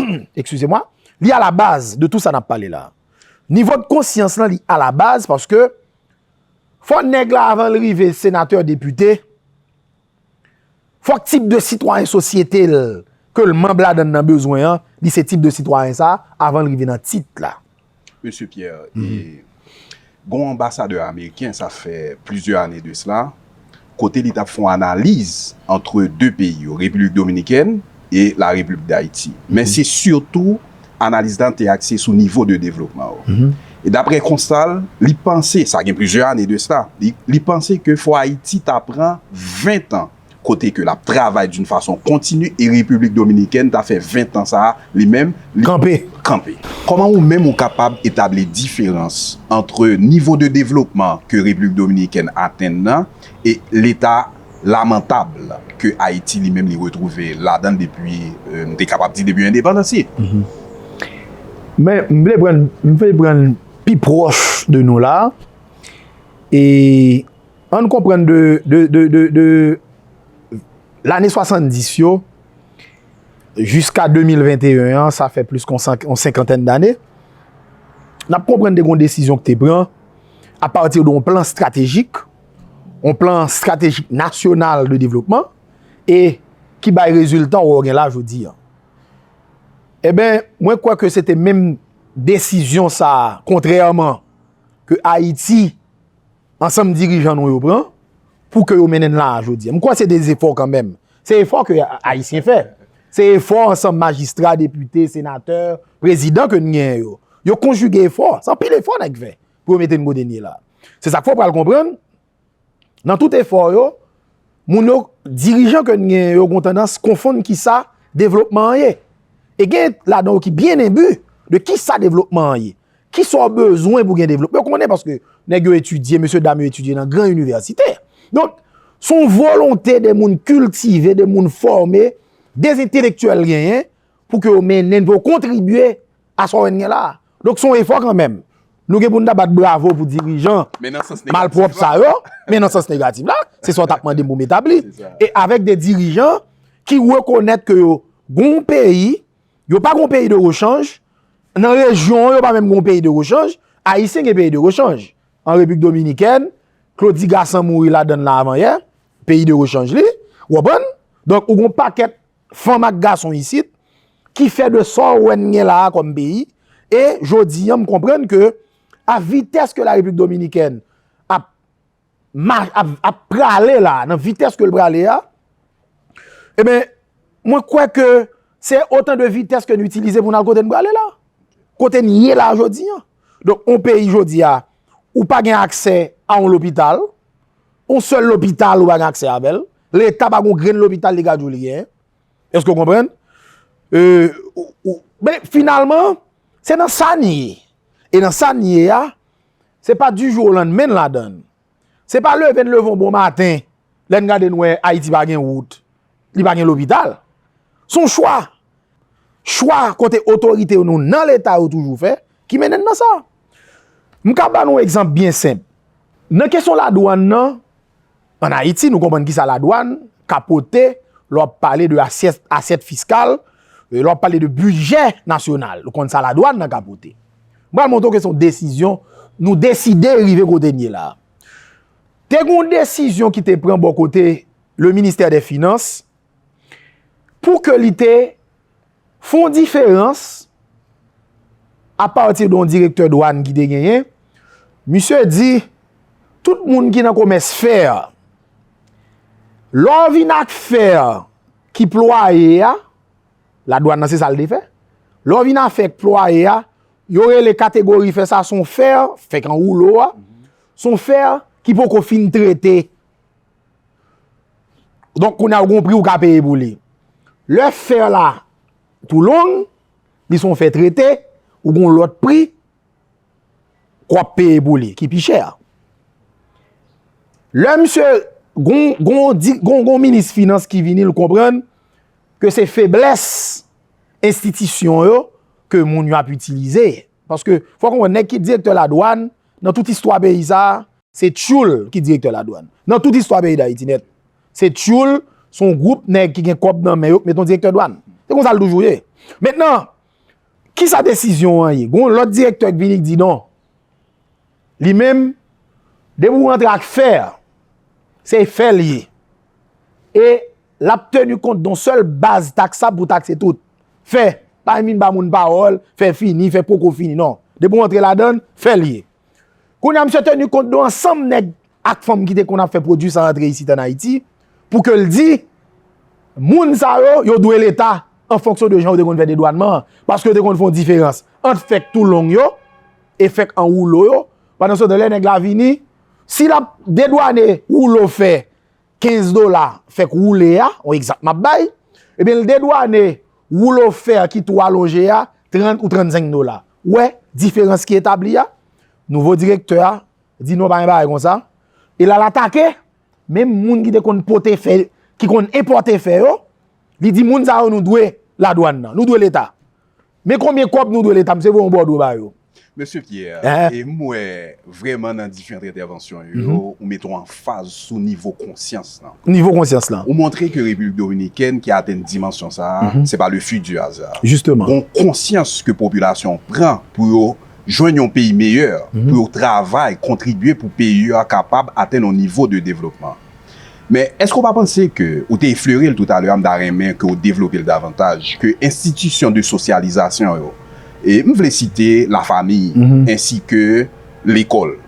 excusez-moi, li a la baz de tout sa n ap pale la. Nivo de konsyans lan, li a la baz paske fò nèg la, avan l rive senatè, depite, fòk tip de sitwayen sosyete l ke l manm ladan l nan bezwen an, li se tip de sitwayen sa a avan l rive nan tit la. Mesye Pierre, e, gen yon anbasadè ameriken, sa fè plizyè ane de sela, kote li t ap fè yon analiz ant de peyi yo, Repiblik Dominikèn e la Repiblik Dayiti. Men se sitou analiz la te akse sou nivo de devlopman yo. E daprè konsta l, li panse, sa gen plizyè ane de sa, li, li panse ke fò Ayiti ta pran ven tan kote ke l ap travay d'une façon continue e Repiblik Dominikèn ta fè ven tan sa a, li menm, li kanpe. Kòman ou menm ou kapab etabli diferans ant nivo de devlopman ke Repiblik Dominikèn atenn nan e leta lamantab ke Ayiti li menm li retwouve ladan l depi, euh, m te kapab di depi endepandans li? Men, m vle pran, m vle pran pi pwòch de nou la. E ann konprann de, de, de, de, de lane swasanndis yo jiska de mil venteyen an, sa fè plis ke yon san, yon senkantèn dane, n ap konprann de gen yon desizyon ki te pran apati de yon plan estratejik, yon plan estratejik nasyonal de devlopman, e ki bay rezilta w wè w gen la jodi a. Eben, mwen kwè ke se te menm desizyon sa a, kontrèman ke Ayiti, ansanm dirijan nou yo pran, pou ke yo mennen n la a jodi a. M kwè se de efò kanmenm. Se efò ke Ayisyen fè. Se efò ansanm majistra, depite, senatè, prezidan ke n genyen yo. Yo konjige efò. Se anpil efò nèg fè pou yo mete n kote n ye la. Se sa k fè w pral konprann, nan tout efò yo, moun yo, dirijan ke n genyen yo, gen tandans konfonn kisa devlopman an ye. E gen ladan yo ki byen enbi de kisa devlopman an ye. Kisa w bezwen pou gen devlopman? Yo konnen paske nèg yo etidye, mesye dam yo etidye nan gran inivèsite. Donk, se yon volonte de moun kiltive, de moun fòme, de entelektyèl genyen, pou ke yo mennen, pou yo kontribye a sa w wè n gen la a. Donk, se yon efò kanmenm. Nou gen pou n ta bat bravo pou dirijan malpwòp sa yo, men nan sans negatif la, se sa w t ap mande m pou m etabli. E avèk de dirijan ki rekonèt ke yo gen yon peyi, yo pa gen yon peyi de rechanj, nan rejyon an, yo pa menm gen yon peyi de rechanj, Ayisyen gen peyi de rechanj. An Repiblik Dominikèn, Claudy Gassant mouri ladan l la avan yè, peyi de rechanj li, w konprann? Donk, ou gen yon pakèt fanm ak gason isit ki fè de sa w wè n gen la a kòm peyi. E jodi a, m konprann ke a vitès ke la Repiblik Dominikèn ap, ap, ap prale la, nan vitès ke l prale a, eben, mwen kwè ke se otan de vitès ke n itilize pou n al kote n prale la. Kote n ye la jodi a. Donk, yon peyi jodi a, ou pa gen aksè a yon lopital, yon sèl lopital ou pa gen aksè avè l, Leta pa gen yon grenn lopital li ka di w li genyen. Èske w konprann? E, ou, ou, men, finalman, se nan sa n ye. E nan sa n ye a, se pa di jou o landmen n ladan l. Se pa leve n leve yon bon maten, lè n gade n wè Ayiti pa gen wout, li pa gen lopital. Se yon chwa. Chwa kote otorite yo nou nan Leta yo toujou fè, ki mennen n nan sa. M ka ba nou yon egzanp byen senp. Nan kesyon ladwàn nan, ann Ayiti, nou konprann kisa ladwàn ka pote lè w ap pale de asyèt, asyèt fiskal, e lè w ap pale de bidjè nasyonal, nou konn sa ladwàn nan ka pote. M pral montre w ke se yon desizyon, nou deside rive kote n ye la a. Te gen yon desizyon ki te pran bò kote le ministè dè finans pou ke li te fè yon diferans apati de yon direktè dwàn ki te genyen. Misye di, tout moun ki nan komès fè, lè w vin ak fè ki plwaye a, ladwàn nan se sa l te fè. Lè w vin ak fè k plwaye a, yo rele kategori fè sa, se yon fè, fè k an woulo a, se yon fè ki poko fin trete. Donk, kounye a, ou gen yon pri ou ka peye pou li. Lè fè la tou long, li se yon fè trete, ou gen yon lòt pri, k w ap peye pou li, ki pi chè. Lè misye, gon, gon, di- gon, gon minis finans ki vini, l konprann ke se feblès enstitisyon yo ke moun yo ap itilize. Paske, fò w konprann, nèg ki direktè ladwàn, nan tout istwa peyi sa a, se Tchoul ki direktè ladwàn. Nan tout istwa peyi Dayiti nèt, se Tchoul, se yon gwoup nèg ki gen kòb nan men yo k met yon direktè dwàn. Se konsa l toujou ye. Mentnan, kisa desizyon an ye? Gon lòt direktè k vini k di non. Li menm, depi w rantre ak fè, se fè l ye. E l ap teni kont de yon sèl baz taksab pou takse tout. Fè, pa vin ba moun pawòl, fè fini, fè poko fini, non. Depi w rantre ladan l, fè l ye. Kounye a, misye teni kont de ansanm nèg ak fanm ki te konn ap fè pwodui sa rantre isit ann Ayiti, pou ke l di, moun sa yo, yo dwe Leta an fonksyon de jan yo te konn fè dedwànman an, paske yo te konn fè yon diferans ant fè k tou long yo e fè k an woulo yo. Pandan se tan, lè nèg la vini, si l ap dedwane woulo fè kenz dola fè k woule a, yon egzanp m ap bay, ebyen, l dedwane woulo fè ki tou alonje a, trant ou trannsenk dola. Ou wè diferans ki etabli a? Nouvo direktè a di non, pa gen bagay konsa. E l al atake menm moun ki te konn pote fè, ki konn enpòte fè yo. Li di moun sa yo nou dwe ladwàn nan, nou dwe Leta. Men konbyen kòb nou dwe Leta, misye voye yon bòdwo ba yo. Mesye Pierre, e m wè vrèman nan diferan entèvansyon yo, ou mete w anfaz sou nivo konsyans lan. Nivo konsyans lan. Ou montre ke Repiblik Dominikèn ki atenn dimansyon sa a, se pa le fruit du hasard. Jisteman. Gon konsyans ke popilasyon an pran pou yo jwenn yon peyi meyè, pou yo travay, kontribye pou peyi a kapab atenn yon nivo de devlopman. Men èske w pa panse ke, ou te eflere l toutalè a, m ta renmen ke w devlope l davantaj, ke enstitisyon de sosyalizasyon yo, e m vle site lafanmi, ensi ke lekòl.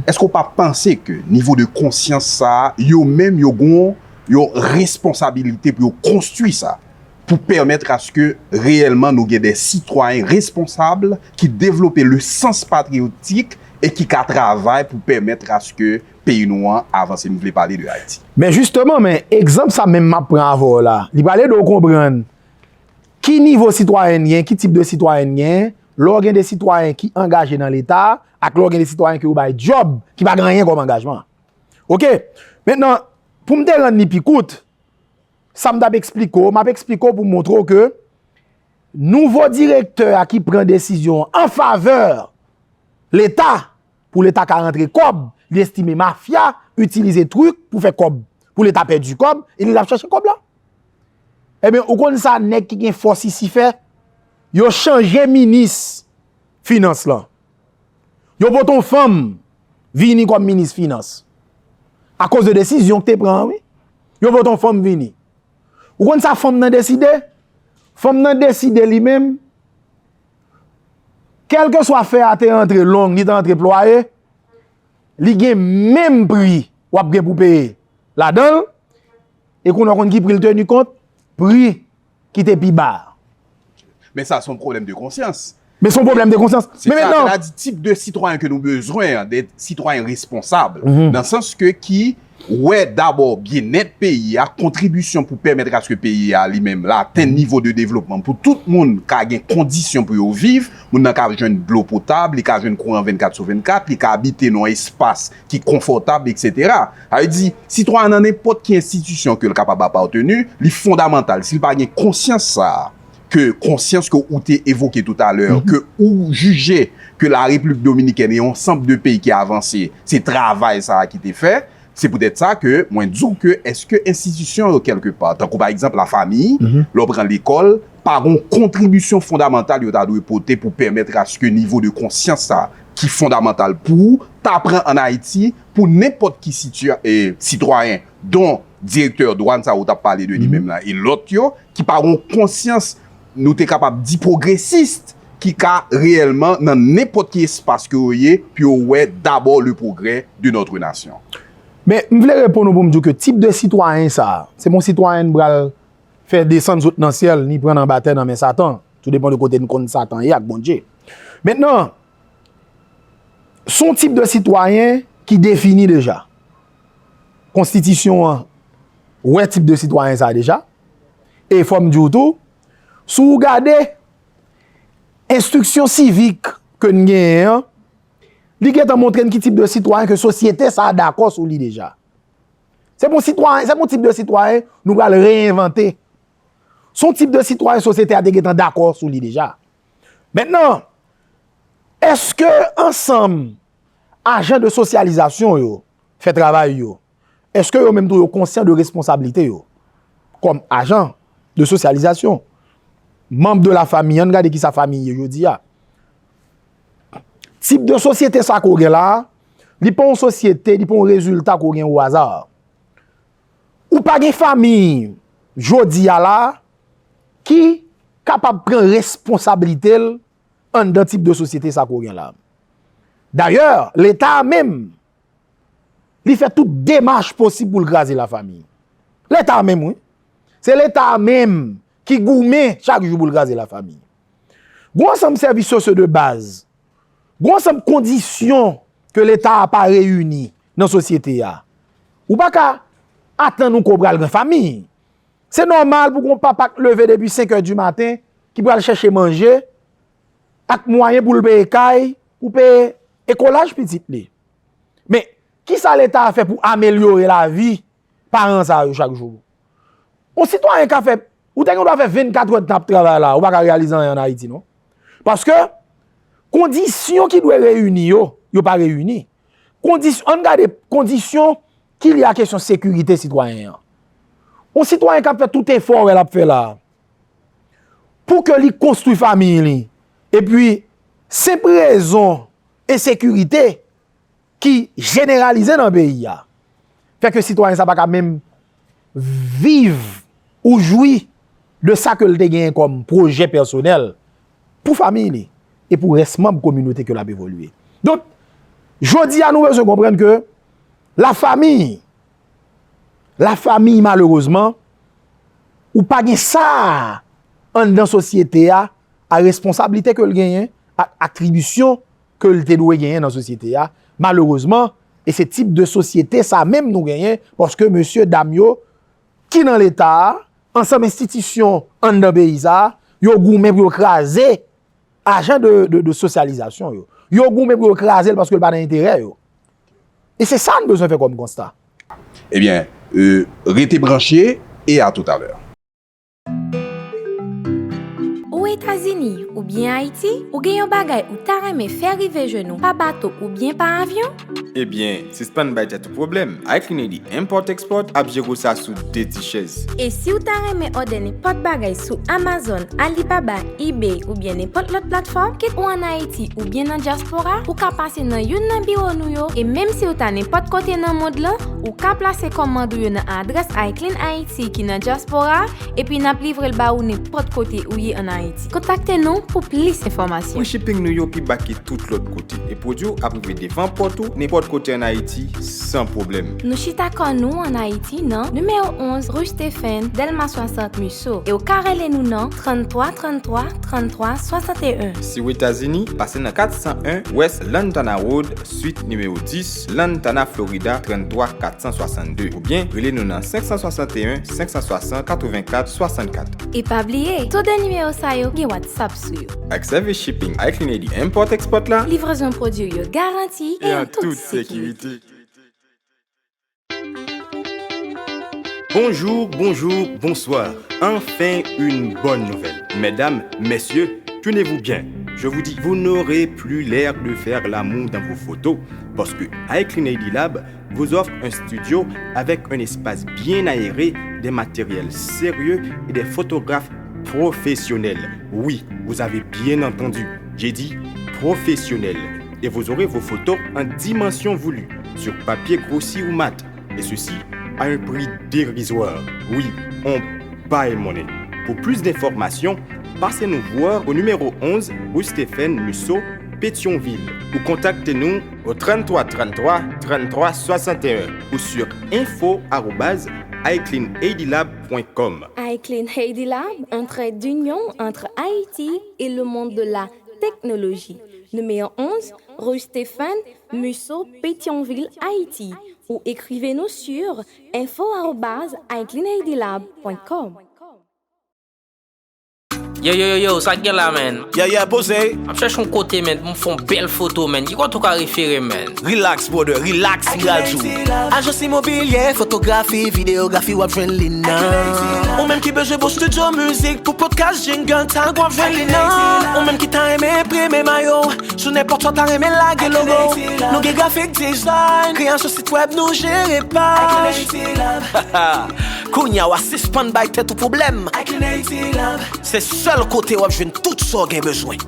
Èske w pa panse ke nivo de konsyans sa a, yo menm yo gon yon responsabilite pou yo konstwi sa, pou pèmèt aske reyèlman nou gen de sitwayen responsab ki devlope le sans patriyotik e ki ka travay pou pèmèt aske peyi nou an avanse. M vle pale de Ayiti. Men jisteman, men egzanp sa menm m ap pran avè w la, li pral ede w konprann ki nivo sitwayen n gen, ki tip de sitwayen n gen, lè w gen de sitwayen ki angaje nan Leta, ak lè w gen de sitwayen ke yo bay djòb, ki pa gen anyen kòm angajman. Oke? Mentnan, pou m te rann li pi kout, sa m t ap eksplike w, m ap eksplike w pou m montre w ke nouvo direktè a ki pran desizyon an favè Leta, pou Leta ka rantre kòb, li estime mafya itilize trik pou fè kòb, pou Leta pèdi kòb, e li l ap chache kòb la. Ebyen, ou konn sa nèg ki gen fòs isi fè? Yo chanje minis finans lan. Yo pote yon fanm vini kòm minis finans. Akoz de desizyon k te pran an, wi. Yo pote yon fanm vini. Ou konn sa fanm nan deside? Fanm nan deside li menm, kèlkeswa fè a te antre long, li te antre plwaye, li gen menm pri w ap gen pou peye ladan l, e kounye a w konn ki pri l teni kont? Pri ki te pi ba a. Men sa se yon pwoblèm de konsyans. Men se yon pwoblèm de konsyans. Men mentnan, sètadi tip de sitwayen ke nou bezwen an, de sitwayen responsab, nan sans ke ki wè dabò byennèt peyi a, kontribisyon pou pèmèt aske peyi a li menm l atenn nivo de devlopman pou tout moun ka gen kondisyon pou yo viv, moun nan ka jwenn dlo potab, li ka jwenn kouran vennkat sou vennkat, li ka abite nan yon espas ki konfòtab, etsetera. Sa vle di, sitwayen nan nenpòt ki enstitisyon ke l kapab apateni, li fondamantal. Si l pa gen konsyans sa a, ke konsyans ke ou te evoke toutalè, ke ou jije ke la Repiblik Dominikèn e yon ansanm de peyi ki avanse, se travay sa a ki te fè, se poutèt sa ke mwen di w ke èske enstitisyon yo kèlkepa, tankou pa egzanp lafanmi, lè w pran lekòl, pa gon kontribisyon fondamantal yo ta dwe pote pou pèmèt aske nivo de konsyans sa a ki fondamantal pou ou ta pran ann Ayiti pou nenpòt ki sitwa- e, sitwayen, don direktè dwàn sa ou t ap pale de li menm la, e lòt yo, ki pa gen yon konsyans, nou te kapab di, pwogresis, ki ka reyèlman nan nenpòt ki espas ke yo ye, pou yo wè dabò le progrès de notre nation. Men, m vle reponn ou pou m di w ke tip de sitwayen sa a, se pa yon sitwayen n pral fè desann sot nan syèl, ni pran anba tè nan men Satan. Tou depann de kote n konn Satan ye ak Bondye. Mentnan, se yon tip de sitwayen ki defini deja. Konstitisyon an wè tip de sitwayen sa a deja. E fò m di w tou, si w gade enstriksyon sivik ke n genyen an, li gentan montre n ki tip de sitwayen ke sosyete sa a dakò sou li deja. Se pa yon sitwayen, se pa yon tip de sitwayen nou pral reyenvante. Se yon tip de sitwayen sosyete a te gentan dakò sou li deja. Mentnan, èske ansanm ajan de sosyalizasyon yo fè travay yo? Èske yo menm tou yo konsyan de responsablite yo kòm ajan de sosyalizasyon? Manm de la famiy, ann gade kisa famiy ye jodi a. Tip de sosyete sa ke w gen la a, li pa yon sosyete, li pa yon rezilta ke w gen o aza. Ou pa gen famiy jodi a la ki kapab pran responsablite l anndan tip de sosyete sa ke w gen la. Dayè, Leta a menm, li fè tout demach posib pou l kraze lafami. Leta a menm, wi. Se Leta a menm ki goumen chak jou pou l kraze lafami. Gon ansanm sèvis sosyo de baz, gon ansanm kondisyon ke Leta a pa reyini nan sosyete a. Ou pa ka atann ou ke w pral gen fami. Se nòmal pou gon papa k leve depi senk è di maten, ki pral chèche manje, ak mwayen pou l peye kay, pou peye ekolaj pitit li. Men, kisa Leta a fè pou amelyore lavi paran sa yo chak jou? Yon sitwayen ka fè, ou te gen dwa fè vennkat è tan ap travay la, ou pa ka reyalize anyen ann Ayiti, non. Paske, kondisyon ki dwe reyini yo, yo pa reyini. Kondisyon, ann gade kondisyon ki lye a kesyon sekirite sitwayen an. Yon sitwayen k ap fè tout efò w wè l ap fè la, pou ke li konstwi famiy li, epi senp rezon ensekirite ki jeneralize nan peyi a, fè ke sitwayen sa pa ka menm viv ou jwi de sa ke l te genyen kòm pwojè pèsonèl pou famiy li e pou rès manm kominote ke l ap evolye. Donk, jodi a, nou bezwen konprann ke lafami, lafami, malerezman, ou pa gen sa anndan sosyete a, a responsablite ke l genyen, ak atribisyon ke l te dwe genyen nan sosyete a. Malerezman, e se tip de sosyete sa menm nou genyen, paske mesye dam yo ki nan Leta a, ansanm enstitisyon anndan peyi sa a, yo goumen pou yo kraze ajan de, de, de sosyalizasyon yo. Yo goumen pou yo kraze l paske l pa nan enterè yo. E se sa n bezwen fè kòm konsta. Ebyen, euh, rete branche e à tout à l'heure. Ou Etazini oubyen Ayiti, ou gen yon bagay ou ta renmen fè rive jwenn ou pa bato oubyen pa avyon? Ebyen, sispann bay tèt ou pwoblèm. Air Clean Aid Import Export ap jere w sa sou de ti chèz. E si w ta renmen òdè nenpòt bagay sou Amazon, Alibaba, eBay oubyen nenpòt lòt platfòm, kit ou ann Ayiti oubyen nan dyaspora, ou ka pase nan youn nan biwo nou yo, e menm si w ta nenpòt kote nan mond lan, ou ka plase kòmand ou yo nan adrès Air Clean Haiti ki nan dyaspora, epi n ap livre l ba ou nenpòt kote ou ye ann Ayiti. Kontakte nou pou plis enfòmasyon. Pri shiping nou yo pi ba ke tout lòt kote, e pwodui w ap rive devan pòt ou nenpòt kote ann Ayiti san pwoblèm. Nou chita kò nou ann Ayiti nan nimewo onz Rue Stephen, Dèlma swasant, Musso, e w ka rele nou nan tranntwa tranntwa tranntwa swasanteyen. Si w Etazini, pase nan kat san en West Lantana Road, swit nimewo dis, Lantana, Florida, tranntwa kat san swasanndde, oubyen rele nou nan senk san swasanteyen, senk san swasant, katrevenkat, swasannkat. E pa bliye, tou de nimewo sa yo gen WhatsApp sou yo. Ak sèvis shipping Air Clean Aid Import Export la, Livrezon pwodui yo garanti e an tout sekirite. Bonjour, bonjour, bonsoir. Enfin, une bonne nouvelle. Mesdames, messieurs, tenez-vous bien. Je vous dis, vous n'aurez plus l'air de faire l'amour dans vos photos, parce que Air Clean Aid Lab vous offre un studio avec un espace bien aéré, des matériels sérieux et des photographes professionnels. Oui, vous avez bien entendu. J'ai dit professionnels. Et vous aurez vos photos en dimension voulue, sur papier grossi ou mat, et ceci à un prix dérisoire. Oui, on buy money. Pour plus d'informations, passez nous voir au numéro onze rue Stephen Musso, Pétion-Ville, ou contactez-nous au trente-trois trente-trois trente-trois soixante et un ou sur info arobase iclean haiti lab point com. iClean Haiti Lab, un trait d'union entre Haïti et le monde de la technologie. Numéro onze, rue Stephen Musso, Pétion-Ville, Haïti, ou écrivez-nous sur info arobase iclean haiti lab point com. Yo, yo, yo, yo, sa k gen la, man? Yeah, yeah, poze. M ap chèche yon kote, man, pou m fè yon bèl foto, man. Ki kote ou ka refere m, man? Relax, brother, relax, m pral di w. Ajans imobilye, fotografi, videyografi, w ap jwenn li nan. Ou menm ki bezwen bon estidyo mizik pou podcast, jingle, tag, w ap jwenn li nan. Ou menm ki ta renmen enprime mayo, sou nenpòt sa w ta renmen lage logo. Nou gen grafik design, kreyasyon sit web, nou jere paj. Kounye a w a sispann bay tèt ou pwoblèm. Se sèl kote w ap jwenn tout sa w gen bezwen.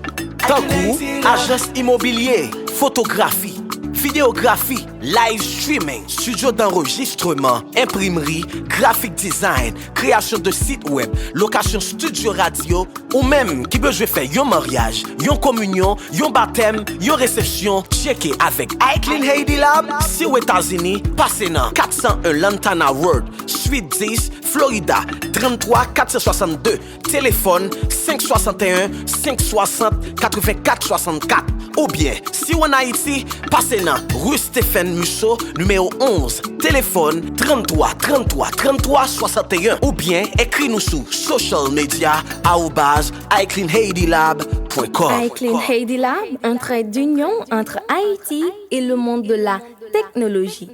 Tankou ajans imobilye, fotografi, videyografi, live streaming, estidyo danrejistreman, enprimri, grafik design, kreyasyon de sit web, lokasyon estidyo radyo, ou menm ki bezwen fè yon maryaj, yon kominyon, yon batèm, yon resepsyon, tcheke avèk iClean Haiti Lab. Si w Etazini, pase nan kat san en Lantana Road, Suite dis, Florida, trannntwa kat san swasannde. Telefòn senk swasanteyen senk swasant katrevenkat swasannkat. Oubyen, si w ann Ayiti, pase nan ri Stephen Musso, nimewo onz, telefòn trannntwa trannntwa trannntwa swasanteyen, oubyen ekri nou sou social media arobase iclean haiti lab point com. iClean Haiti Lab, un trait d'union entre Haïti et le monde de la technologie.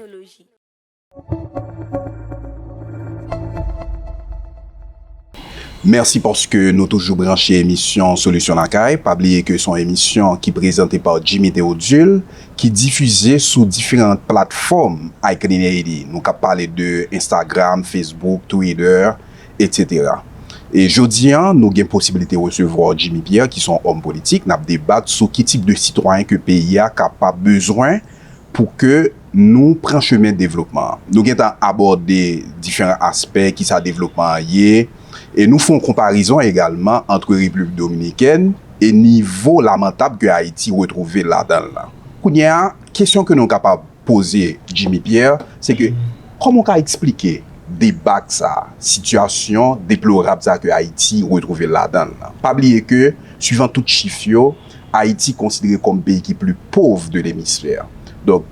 Mèsi paske nou toujou branche emisyon Solisyon Lakay. Pa bliye ke se yon emisyon ki prezante pa Jimmy Théodule, ki difize sou diferan platfòm iClean Haiti. Nou kab pale de Instagram, Facebook, Twitter, etsetera. E jodi a, nou gen posiblite resevwa Jimmy Pierre, ki se yon òm politik. N ap debat sou ki tip de sitwayen ke peyi a kapab bezwen pou ke nou pran chemen devlopman an. Nou gentan abòde diferan aspè kisa devlopman an ye, e nou fè yon konparezon egalman ant Repiblik Dominikèn e nivo lamantab ke Ayiti retwouve l ladan l lan. Kounye a, kesyon ke nou kapab poze Jimmy Pierre, se ke kòman w ka eksplike debak sa, sitiyasyon deplorab sa ke Ayiti retwouve l ladan l lan? Pa bliye ke, swivan tout chif yo, Ayiti konsidere kòm peyi ki pli pov de lemisfè. Donk,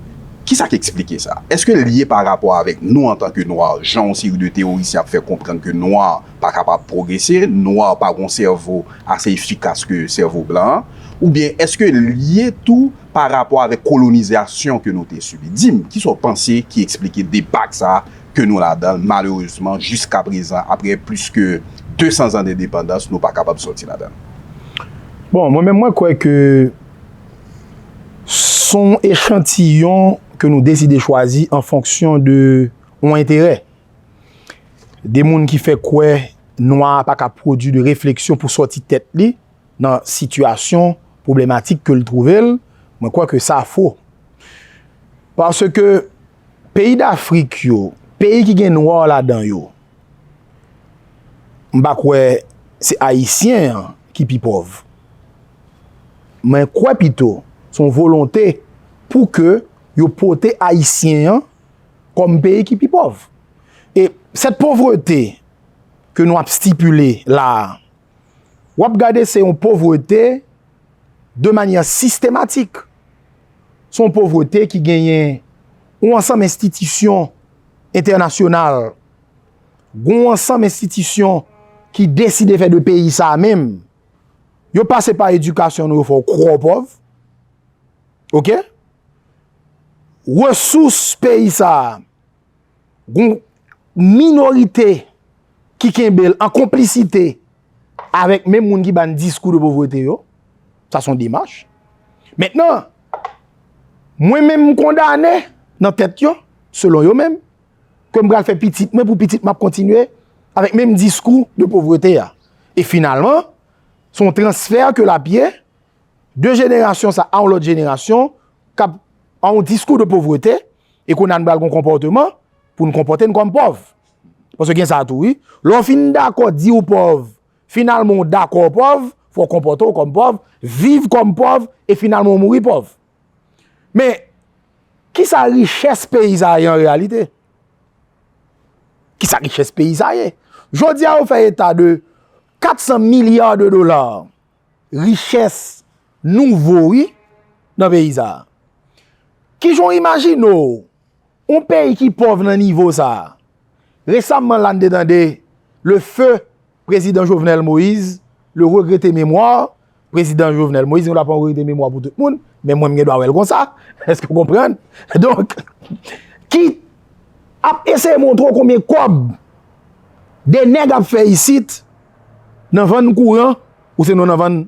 kisa k eksplike sa? Èske l lye pa rapò avèk nou antanke nwa, jan yon seri de teorisyen ap fè konprann ke nwa pa kapab pwogrese, nwa pa gen yon sèvo ase efikas ke sèvo blan an? Oubyen èske l lye tou pa rapò avèk kolonizasyon ke nou te sibi? Di m, kisa w panse ki eksplike debak sa ke nou ladan l, malerezman, jiska prezan, apre plis ke de san zan dendepandans, nou pa kapab sòti ladan l? Bon, mwen menm, mwen kwè ke s on echantiyon ke nou deside chwazi an fonksyon de yon enterè. De moun ki fè kwè nwa a pa ka pwodui de refleksyon pou sòti tèt li nan sitiyasyon pwoblematik ke l twouve l, mwen kwè ke sa fo. Paske peyi Dafrik yo, peyi ki gen nwa ladan yo, m pa kwè se Ayisyen an ki pi pòv. Mwen kwè pito se yon volonte pou ke yo pote Ayisyen an kòm peyi ki pi pòv. E cette pauvreté ke nou ap stipile la a, w ap gade se yon povrete de manyè sistematik. Se yon povrete ki genyen yon ansanm enstitisyon entènasyonal, gen yon ansanm enstitisyon ki deside fè de peyi sa a menm. Yo pase pa edikasyon nou, yo fè w kwò pòv. Oke? Resous peyi sa a, gen yon minorite ki kenbe l an konplisite avèk menm moun ki ba n diskou de povrete yo. Sa se yon demach. Mentnan, mwen menm m kondane nan tèt yo, selon yo menm, ke m pral fè pitit mwen, pou pitit m ap kontinye avèk menm diskou de povrete a. E finalman, se yon transfè ke l ap ye de jenerasyon sa a yon lòt jenerasyon, k ap an yon diskou de povrete, e kounye a nou pral gen yon konpòteman pou n konpòte n kòm pòv. Paske gen sa tou, wi. Lè w fin dakò di w pòv, finalman w dakò w pòv, fò w konpòte w kòm pòv, viv kòm pòv, e finalman w mouri pòv. Men, kisa richès peyi sa a ye an reyalite? Kisa richès peyi sa a ye? Jodi a, yo fè eta de kat san milya de dola richès nouvo, wi, nan peyi sa a. Kijan w imajine w, yon peyi ki pòv nan nivo sa a? Resamman la, n te tande le feu prezidan Jovenel Moïse, le regretté mémoire, prezidan Jovenel Moïse, nou la pa yon regretté mémoire pou tout moun, men mwen, m gen dwa wè l konsa. Èske w konprann? Donk, ki ap eseye montre w konbyen kòb de nèg ap fè isit nan vann kouran, ou sinon nan vann,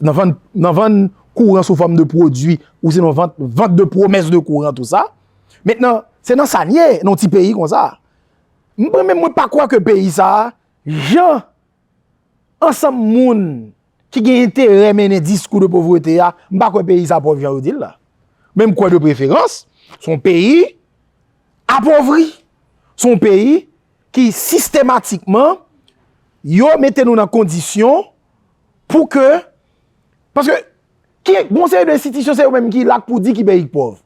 nan vann, nan vann kouran sou fòm de pwodui, ou sinon vant, vant de pwomès de kouran, tou sa. Mentnan, se nan sa n ye, nan yon ti peyi konsa. Mwen menm, mwen pa kwè ke peyi sa a, jan ansanm moun ki gen enterè mennen diskou de povrete a, m pa kwè peyi sa pòv jan yo di l la. Men m kwè de preferans, se yon peyi apovri, se yon peyi ki sistematikman, yo mete nou nan kondisyon pou ke, paske ki, gon seri de enstitisyon, se yo menm ki la pou di ki peyi k pòv.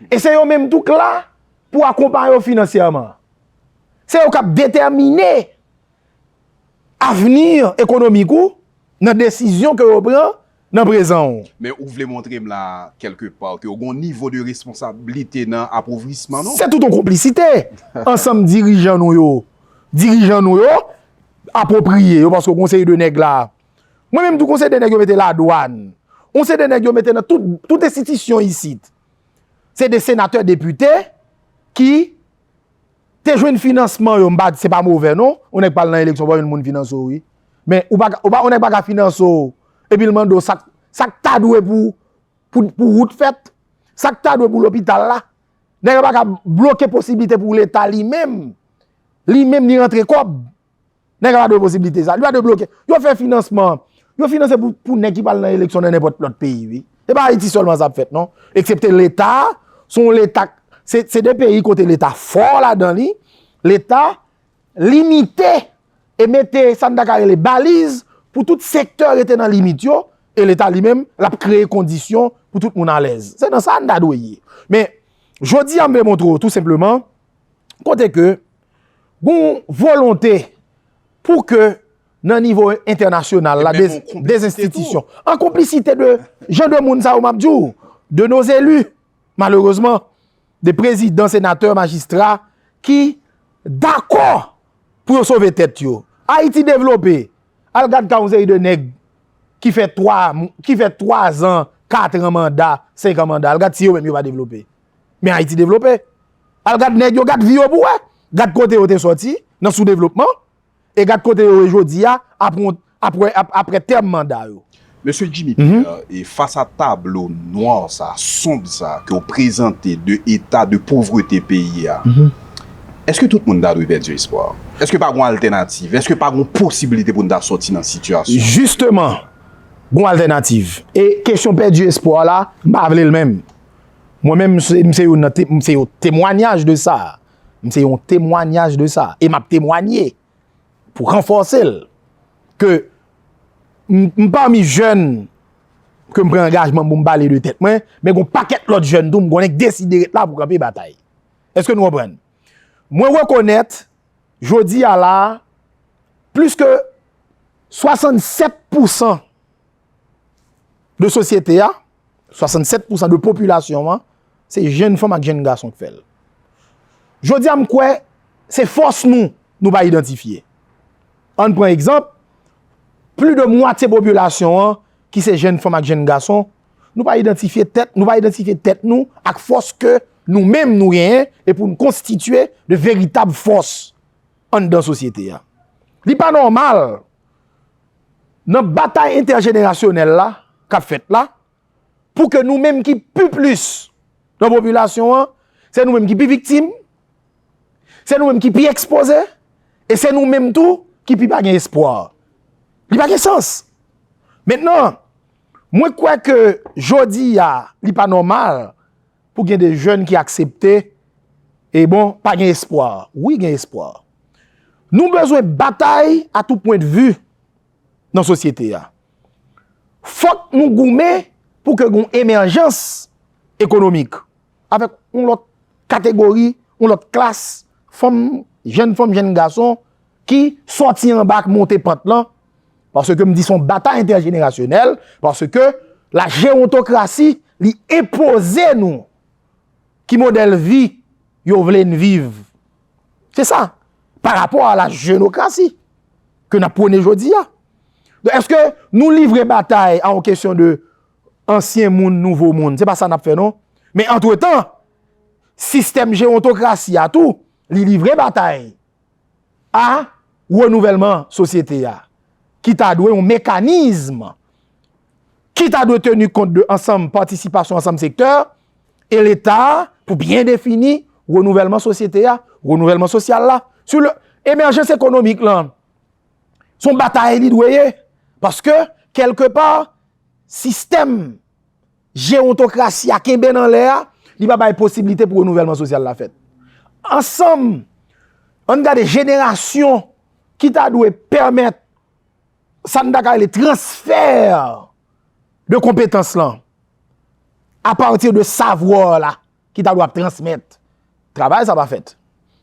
E se yo menm tou k la pou akonpaye w finansyèman. Se yo k ap detèmine avni ekonomik ou nan desizyon ke yo pran nan prezan w. Men ou vle montre m la, kèlke pa, ke w gen yon nivo de responsablite nan apovrisman, non? Se tout yon konplisite. Ansanm dirijan nou yo, dirijan nou yo, apwopriye yo, paske w gen yon seri de nèg la. Mwen menm tou, gon seri de nèg yo mete ladwàn. Yon seri de nèg yo mete nan tout, tout enstitisyon isit. Se de senatè, depite ki te jwenn finansman yo, m pa di se pa movè non, yon nèg pral nan eleksyon, pa jwenn moun finanse w, wi. Men ou pa ka, ou pa, yon nèg pa ka finanse w, epi l mande w sa k, sa k ta dwe pou, pou, pou wout fèt, sa k ta dwe pou lopital la. Nèg la pa ka bloke posiblite pou Leta li menm, li menm li rantre kòb. Nèg la pa dwe posiblite sa. Li pa dwe bloke. Yo fè finansman. Yo finanse pou, pou nèg ki pral nan eleksyon nan nenpòt lòt peyi, wi. Se pa Ayiti sèlman sa ap fèt, non. Eksepte Leta, se yon Leta, se, se de peyi kote Leta fò ladan li. Leta limite e mete sa n ta ka rele baliz pou tout sektè rete nan limit yo, e Leta li menm, l ap kreye kondisyon pou tout moun alèz. Se nan sa n ta dwe ye. Men, jodi a, m vle montre w tou senpleman, kote ke gon volonte pou ke nan nivo entènasyonal la, de, de enstitisyon, an konplisite de jan de moun sa yo m ap di w, de nos élus, malerezman, de prezidan, senatè, majistra ki dakò pou yo sove tèt yo. Ayiti devlope. Al gad ka yon seri de nèg ki fè twa, ki fè twa zan, kat an manda, senk an manda. Al gad si yo menm yo pa devlope. Men Ayiti devlope. Al gad nèg yo, gad vi yo pou wè. Gad kote yo te sòti, nan soudevlopman. E gad kote yo ye jodi a, apre, apre, ap-, apre tèm manda yo. Mesye Jimmy Pierre, e fas a tablo nwa sa, sonb sa, ke w prezante de eta de povrete peyi a, èske tout moun ta dwe pèdi espwa? Èske pa gon altènativ? Èske pa gon posiblite pou n ta sòti nan sitiyasyon? Jisteman, gon altènativ. E kesyon pèdi espwa la, m pa vle l menm. Mwen menm, m se, m se youn nan te-, m se yon temwanyaj de sa. M se yon temwanyaj de sa. E m ap temwanye pou ranfòse l, ke m, m pami jèn ke m pran angajman pou m pale de tèt mwen, men gon pakèt lòt jèn tou m konnen k deside ret la pou kanpe batay. Èske nou konprann? Mwen rekonèt, jodi a la, plis ke swasannsèt pousan de sosyete a, swasannsèt pousan de popilasyon an, se jèn fanm ak jèn gason k fè l. Jodi a, m kwè se fòs nou, nou pa idantifye. Ann pran egzanp, plis de mwatye popilasyon an, ki se jèn fanm ak jèn gason, nou pa idantifye tèt, nou pa idantifye tèt nou ak fòs ke nou menm nou genyen e pou n konstitye de veritab fòs anndan sosyete a. Li pa nòmal nan batay entèjenerasyonèl la k ap fèt la, pou ke nou menm ki pi plis nan popilasyon an, se nou menm ki pi viktim, se nou menm ki pi ekspoze, e se nou menm tou ki pi pa gen espwa. Li pa gen sans. Mentnan, Mwen kwè ke jodi a, li pa nòmal pou gen de jèn ki aksepte, e bon, pa gen espwa. Wi, gen espwa. Nou bezwen batay a tout pwen de vi nan sosyete a. Fòk nou goumen pou ke gen yon emèjans ekonomik avèk yon lòt kategori, yon lòt klas, fanm, jèn fanm, jèn gason ki sòti anba, k monte pant lan, paske m di se yon batay entèjenerasyonèl, paske la jewontokrasi, li enpoze nou ki modèl vi yo vle n viv. Se sa, pa rapò a la jenokrasi ke n ap pwone jodi a. Donk, èske nou livre batay a yon kesyon de ansyen moun, nouvo moun? Se pa sa n ap fè, non. Men antretan, sistèm jewontokrasi a tou, li livre batay a renouvèlman sosyete a, ki ta dwe yon mekanizm ki ta dwe teni kont de ansanm patisipasyon ansanm sektè e Leta pou byen defini renouvèlman sosyete a, renouvèlman sosyal la. Sou le, emèjans ekonomik lan, se yon batay li dwe ye. Paske, kèlkepa, sistèm jewontokrasi a kenbe nan lè a, li pa bay posiblite pou renouvèlman sosyal la fèt. Ansanm, ann gade jenerasyon ki ta dwe pèmèt sa n ta ka rele transfè de konpetans lan, apati de savwa la ki ta dwe ap transmèt. Travay sa pa fèt.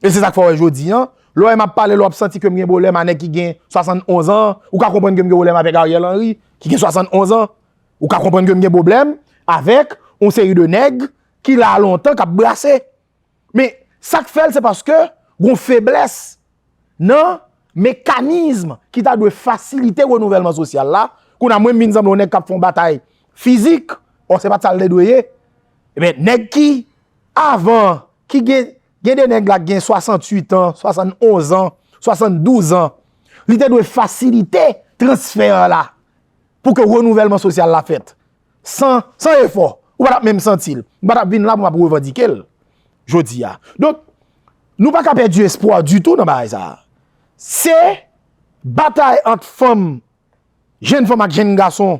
E se sa k fè w wè jodi a, lè w wè m ap pale, lè w ap santi ke m gen pwoblèm a nèg ki gen swasannonz an, ou ka konprann ke m gen pwoblèm avèk Ariel Henry, ki gen swasannonz an. Ou ka konprann ke m gen pwoblèm avèk yon seri de nèg ki la lontan k ap brase. Men, sa k fè l, se paske gon feblès nan mekanizm ki ta dwe fasilite renouvèlman sosyal la. Kounye a, mwen, m vin sanble yon nèg k ap fè yon batay fizik, ò, se pa t sa l te dwe ye. Ebyen, nèg ki, avan, ki gen, gen de nèg la ki gen swasanntuit an, swasannonz an, swasanndouz an, li te dwe fasilite transfè la pou ke renouvèlman sosyal la fèt. San, san efò, ou pa t ap menm santi l. M pa t ap vin la pou m ap revandike l jodi a. Donk, nou pa ka pèdi espwa ditou nan bagay sa a. Se batay ant fanm, jèn fanm ak jèn gason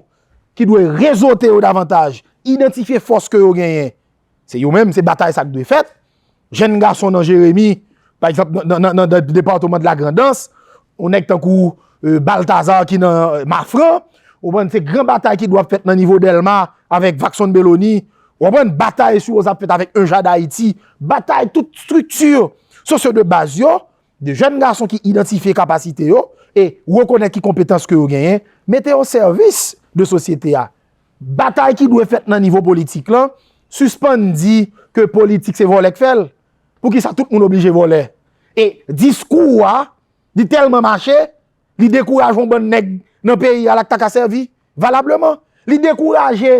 ki dwe rezote yo davantaj, idantifye fòs ke yo genyen. Se yo menm, se batay sa k dwe fèt. Jèn gason nan Jeremi, pa egzanp, nan, nan, nan, nan depatman de Lagrandans, yon nèg tankou, euh, Baltazar ki nan, euh, Mafran, ou konprann, se gran batay ki dwe ap fèt nan nivo Dèlma avèk Vakson Beloni, ou konprann, batay sou yo sa ap fèt avèk Enja Dayiti, batay tout estrikti sosyo de baz yo, de jèn gason ki idantifye kapasite yo e rekonèt ki konpetans ke yo genyen, mete yo o sèvis de sosyete a. Batay ki dwe fèt nan nivo politik lan, sispann di ke politik se vòlè k fè l. Poukisa tout moun oblije vòlè? E diskou a, li tèlman mache, li dekouraje yon bann nèg nan peyi a la k ta ka sèvi valableman. Li dekouraje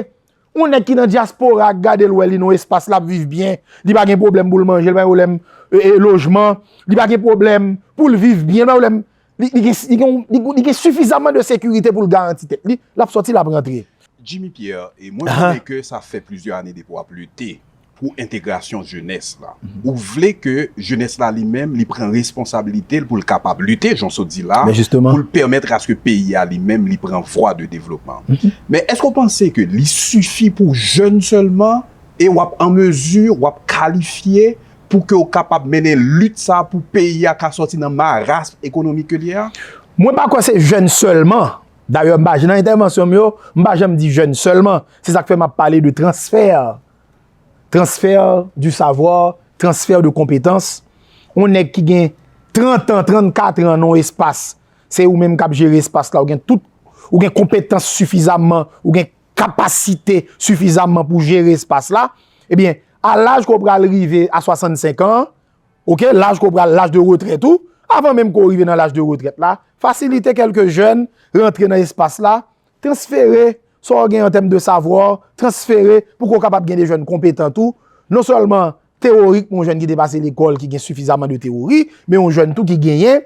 yon nèg ki nan dyaspora k gade l wè li nan yon espas l ap viv byen, li pa gen pwoblèm pou l manje, li pa gen pwoblèm, e, e, lojman, li pa gen pwoblèm pou l viv byen, li pa gen pwoblèm, li, li gen, li gen, li, li gen sifizaman de sekirite pou l garanti tèt li, l ap sòti, l ap rantre. Jimmy Pierre, e mwen konnen ke sa fè plizyè ane depi w ap lite pou entegrasyon jenès la. Ou vle ke jenès la li menm, li pran responsablite l pou l kapab lite, jan w sot di la, pou l pèmèt aske peyi a li menm, li pran vwa de devlopman. Men èske w panse ke li sifi pou jèn sèlman e w ap an mezi, w ap kalifye pou ke w kapab mennen lit sa pou peyi a ka sòti nan marasm ekonomik ke l ye a? Mwen pa kwè se jèn sèlman. Dayè, m pa, nan entèvansyon m yo, m pa janm di jèn sèlman. Se sa k fè m ap pale de transfè. Transfè du savoir, transfè de konpetans. Yon nèg ki gen trant an, trannkat an nan yon espas, se ou menm k ap jere espas la, ou gen tout, ou gen konpetans sifizaman, ou gen kapasite sifizaman pou jere espas la, ebyen, a laj ke w pral rive a swasannsenk an, oke, laj ke w pral, laj de retrèt ou, avan menm ke w rive nan laj de retrèt la, fasilite kèlke jèn rantre nan espas la, transfere sa w gen an tèm de savwa, transfere pou ke w kapab gen de jèn konpetan tou, non sèlman teworik, yon jèn ki te pase lekòl, ki gen sifizaman de tewori, men yon jèn tou ki genyen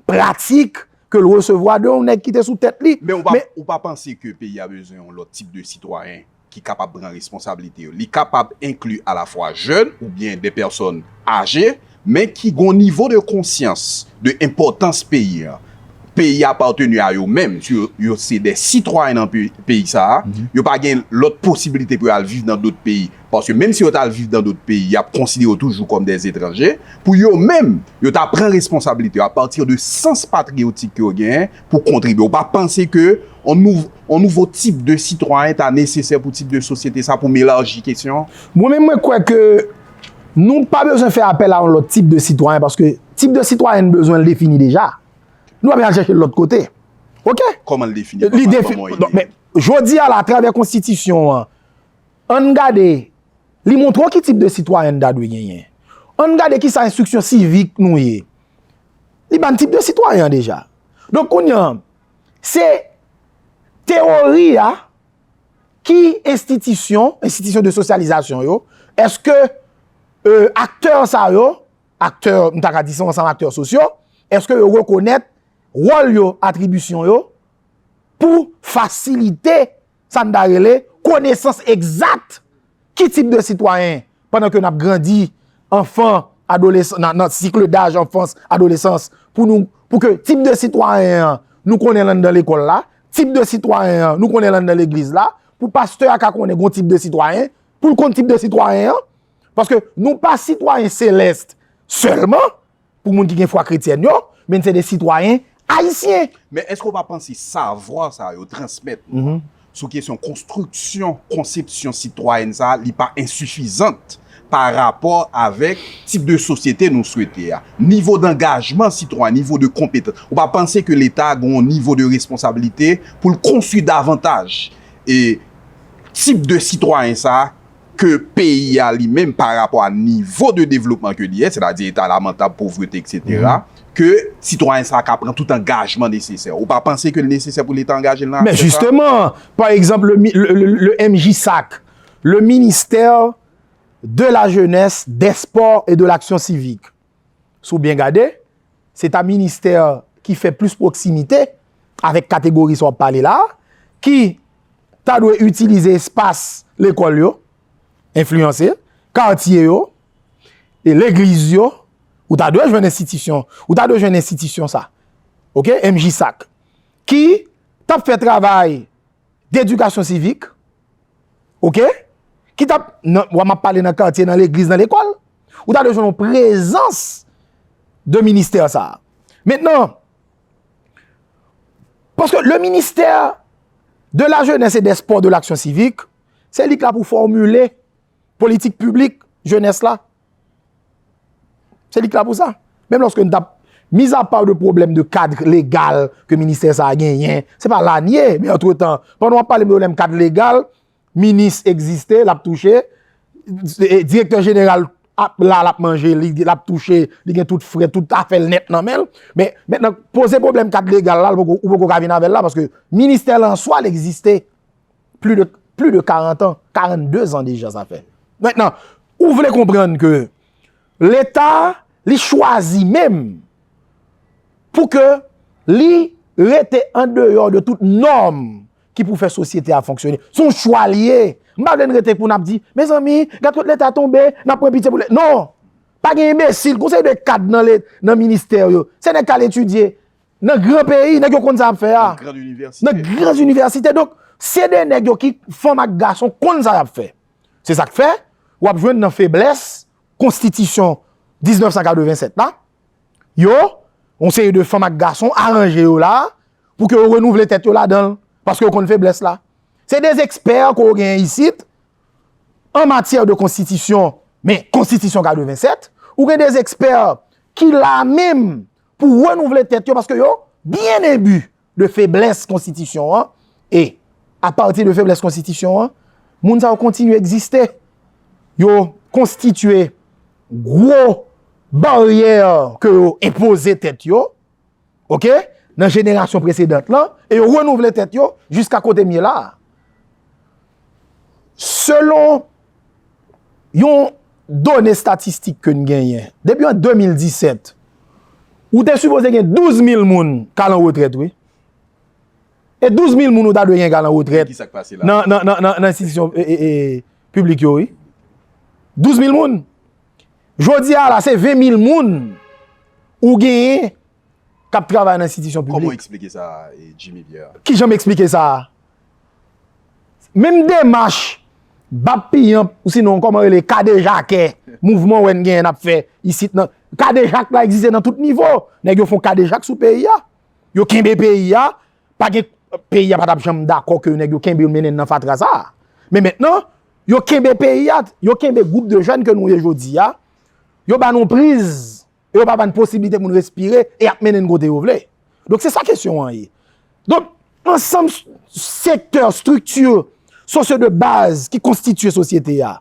pratik ke l resevwa de yon nèg ki te sou tèt li. Men ou pa, ou pa panse ke peyi a bezwen yon lòt tip de sitwayen ki kapab pran responsablite yo? Li kapab enkli alafwa jèn oubyen de pèsòn aje, men ki gon nivo de konsyans de enpòtans peyi a. peyi aparteni a yo menm, si yo, yo se de sitwayen nan pe- peyi sa a, yo pa gen lòt posibilite pou yo al viv nan dòt peyi. Paske menm si yo t al viv nan dòt peyi, y ap konsidere yo toujou kòm de etranje. Pou yo menm, yo ta pran responsabilite yo apati de sans patriyotik ke yo genyen pou kontribye. Ou pa panse ke yon nouv- yon nouvo tip de sitwayen ta nesesè pou tip de sosyete sa, pou m elaji kesyon an? Mwen menm, mwen kwè ke nou pa bezwen fè apèl a yon lòt tip de sitwayen, paske tip de sitwayen n bezwen l defini deja. Nou pa bezwen al chèche l lòt kote. Oke? Kòman l defini? Li Kòman, defi- kòman li non, men, jodi a la, atravè konstitisyon an, ann gade, li montre w ki tip de sitwayen n ta dwe genyen. Ann gade ki sa enstriksyon sivik nou ye. Li ban tip de sitwayen an deja. Donk, kounye a, se teyori a, ki enstitisyon, enstitisyon de sosyalizasyon yo, èske, euh, aktè sa yo, aktè, m ta ka di se yon ansanm aktè sosyo, èske yo rekonèt wòl yo, atribisyon yo, pou fasilite sa n ta rele konesans egzak ki tip de sitwayen, pandan ke n ap grandi, anfan, adolesan, nan, nan sik daj anfans, adolesans, pou nou, pou ke tip de sitwayen an, nou konnen l anndan lekòl la, tip de sitwayen an, nou konnen l anndan legliz la, pou pastè a ka konnen gon tip de sitwayen, pou l konn tip de sitwayen an, paske nou pa sitwayen selès sèlman, pou moun ki gen fwa kretyèn yo, men se de sitwayen ayisyen. Men èske w pa panse savwa sa yo transmèt nou an sou kesyon konstriksyon konsepsyon sitwayèn sa a, li pa ensifizant pa rapò avèk tip de sosyete nou swete a? Nivo dangajman sitwayen, nivo de konpetans. Ou pa panse ke Leta gen yon nivo de responsablite pou l konstwi davantaj e tip de sitwayen sa a ke peyi a li menm pa rapò a nivo de devlopman ke li ye, sètadi eta lamantab, povrete, etsetera, ke sitwayen sa a ka pran tout angajman nesesè? Ou pa panse ke l nesesè pou Leta angaje l nan afè sa? Men jisteman, pa egzanp, le, mi- le, le, le M J sac, le ministère de la jeunesse, des sports et de l'action civique. Si w byen gade, se ta ministè ki fè plis pwoksimite avèk kategori sa w ap pale la, ki ta dwe itilize espas lekòl yo, enfliyanse, katye yo, e legliz yo, ou ta dwe jwenn enstitisyon, ou ta dwe jwenn enstitisyon sa. Oke? M J sac. Ki t ap fè travay dedikasyon sivik, oke? Ki t ap, nan, w ap pale nan katye, nan legliz, nan lekòl, ou ta dwe jwenn yon prezans de ministè sa a. Mentnan, paske le ministère de la jeunesse et des sports de l'action civique, se li k la pou fòmile politik piblik jenès la. Se li k la pou sa. Menm lòske n t ap, mizapa de pwoblèm de kad legal ke ministè sa a genyen, se pa la n ye, men antretan, pandan w ap pale m de pwoblèm kad legal, minis egziste, l ap touche, e, direktè jeneral ap la, l ap manje, li, l ap touche, li gen tout frè, tout afè l nèt nan men l. Men, mentnan, poze pwoblèm kad legal la, ou poko, ou poko ka vin avè l la, paske ministè la an swa, l egziste. Plis de, plis de karant an, karannde zan deja sa fè. Mentnan, ou vle konprann ke Leta, li chwazi menm pou ke li rete andeyò de tout nòm ki pou fè sosyete a fonksyone. Se yon chwa l ye. M pa vle n rete pou n ap di, mezanmi, gad kot Leta tonbe, n ap pran pitye pou Leta. Non! Pa gen enbesil, gon seri de kad nan le, nan ministè yo. Se nèg k al etidye. Nan gran peyi, nèg yo konn sa y ap fè a. Nan gran inivèsite. Nan gran inivèsite. Donk, se de nèg yo ki fanm ak gason konn sa y ap fè. Se sa k fè, w ap jwenn nan feblès konstitisyon diznèf san katrevennsèt la, yo, yon seri de fanm ak gason aranje yo la, pou ke yo renouvle tèt yo ladan l, paske yo konn feblès la. Se de ekspè ke w genyen isit, an matyè de konstitisyon, men konstitisyon katrevennsèt, ou gen de ekspè ki la menm pou renouvle tèt yo, paske yo byen enbi de feblès konstitisyon an, e apati de feblès konstitisyon an, moun sa yo kontinye egziste. Yo konstitye gwo baryè ke yo enpoze tèt yo, oke, nan jenerasyon presedan lan, e yo renouvle tèt yo jiska kote m ye la a. Selon yon done estatistik ke n genyen, depi an de mil disèt, ou te sipoze gen douz mil moun k al an retrèt, wi. E douz mil moun ou ta dwe gen k al an retrèt nan, nan, nan, nan, nan enstitisyon, e, e, e, piblik yo, wi. Douz mil moun. Jodi a la, se ven mil moun ou genyen k ap travay nan enstitisyon piblik. Kòman w eksplike sa, Jimmy Pierre? Kijan m eksplike sa? Menm demach bap piyanp, ou sinon kòman rele, kadejakè, mouvman w wè n genyen n ap fè isit nan. Kadejak la egziste nan tout nivo. Nèg yo fè yon kadejak sou peyi a. Yo kenbe peyi a. Pa gen, peyi a pa t ap janm dakò ke nèg yo kenbe l mennen n nan fatra sa a. Men mentnan, yo kenbe peyi a, yo kenbe gwoup de jèn ke nou ye jodi a, yo ba n yon priz, e yo pa ba n posiblite pou n respire, e y ap mennen n kote yo vle. Donk, se sa kesyon an ye. Donk, ansanm sektè, estrikti sosyo de baz ki konstitye sosyete a,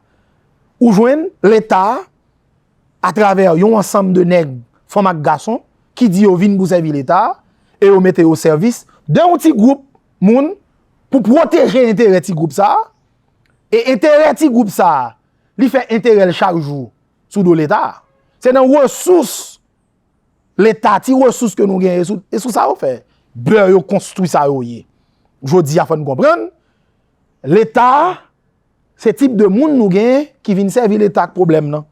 ou jwenn Leta, atravè yon ansanm de nèg, fanm ak gason, ki di yo vin pou sèvi Leta, e yo mete yo o sèvis de yon ti gwoup moun pou pwoteje enterè ti gwoup sa a, e enterè ti gwoup sa a, li fè enterè l chak jou sou do Leta. Se nan resous Leta, ti resous ke nou genyen, e sou, e sou sa yo fè bè yo konstwi sa yo ye. Jodi a, fò n konprann, Leta, se tip de moun nou genyen ki vin sèvi Leta ak pwoblèm nan.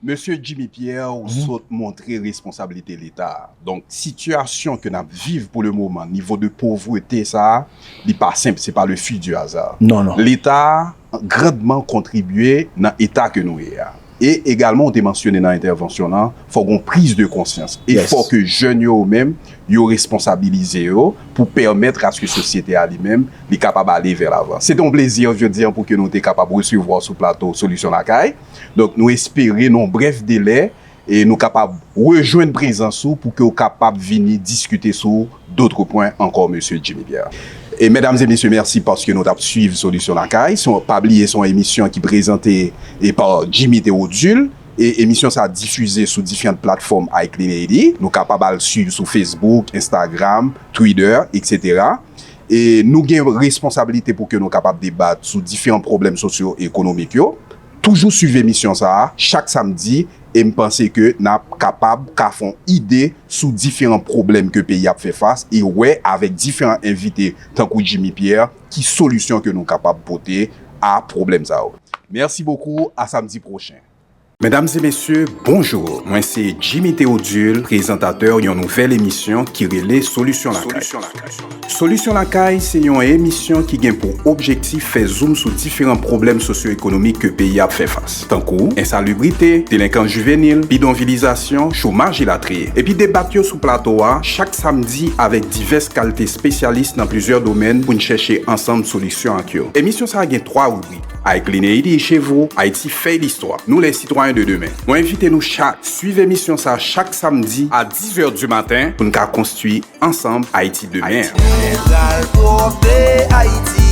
Mesye Jimmy Pierre, ou sot montre responsablite Leta a. Donk, sitiyasyon ke n ap viv pou le moman, nivo de povrete sa a, li pa senp, se pa le fruit du hasard. Non, non. Leta grandman kontribye nan eta ke nou ye a. E egalman, ou te mansyone nan entèvansyon w lan, fò gen yon priz de konsyans. E fò ke jèn yo yo menm, yo responsabilize yo pou pèmèt aske sosyete a li menm, li kapab ale vè lavan. Se te yon plezi jodi a pou ke nou te kapab resevwa w sou plato Solisyon Lakay. Donk, nou espere nan yon brèf delè, e nou kapab rejwenn prezans ou pou ke w kapab vini diskite sou d'autres points encore, Mesye Jimmy Pierre. E medam e mesye, mèsi paske nou t ap swiv Solisyon Lakay. Se yon, pa bliye, se yon emisyon ki prezante e pa Jimmy Théodule. E emisyon sa a difize sou diferan platfòm iCleanAD. Nou kapab al swiv sou Facebook, Instagram, Twitter, etsetera. E nou gen responsablite pou ke nou kapab debat sou diferan pwoblèm sosyo-ekonomik yo. Toujou swiv emisyon sa a chak samdi e m panse ke n ap kapab ka fè yon ide sou diferan pwoblèm ke peyi a ap fè fas e wè avèk diferan envite tankou Jimmy Pierre ki solisyon ke nou kapab pote a pwoblèm sa yo. Merci beaucoup, à samedi prochain. Medam e mesye, bonjou! Mwen se Jimmy Théodule, prezantatè yon nouvèl emisyon ki rele Solisyon Lakay. Solisyon Lakay se yon emisyon ki gen pou objektif fè zoom sou diferan pwoblèm sosyo-ekonomik ke peyi a ap fè fas, tankou ensalibrite, delenkans jivenil, bidonvilizasyon, chomaj elatriye. Epi debat yo sou plato a chak samdi avèk divès kalite espesyalis nan plizyè domèn pou n chèche ansanm solisyon ak yo. Emisyon sa a gen twa ribrik. iCleanAD chez vous, Ayiti fèy listwa. Nou les citoyens de demain. Mwen envite nou chak swiv emisyon sa chak samdi a dix heures du matin pou n ka konstwi ansanm Ayiti demen. Ayiti demen. Nou pral pwòpte Ayiti.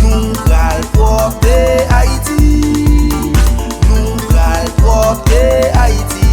Nou pral pwòpte Ayiti. Nou pral pwòpte Ayiti.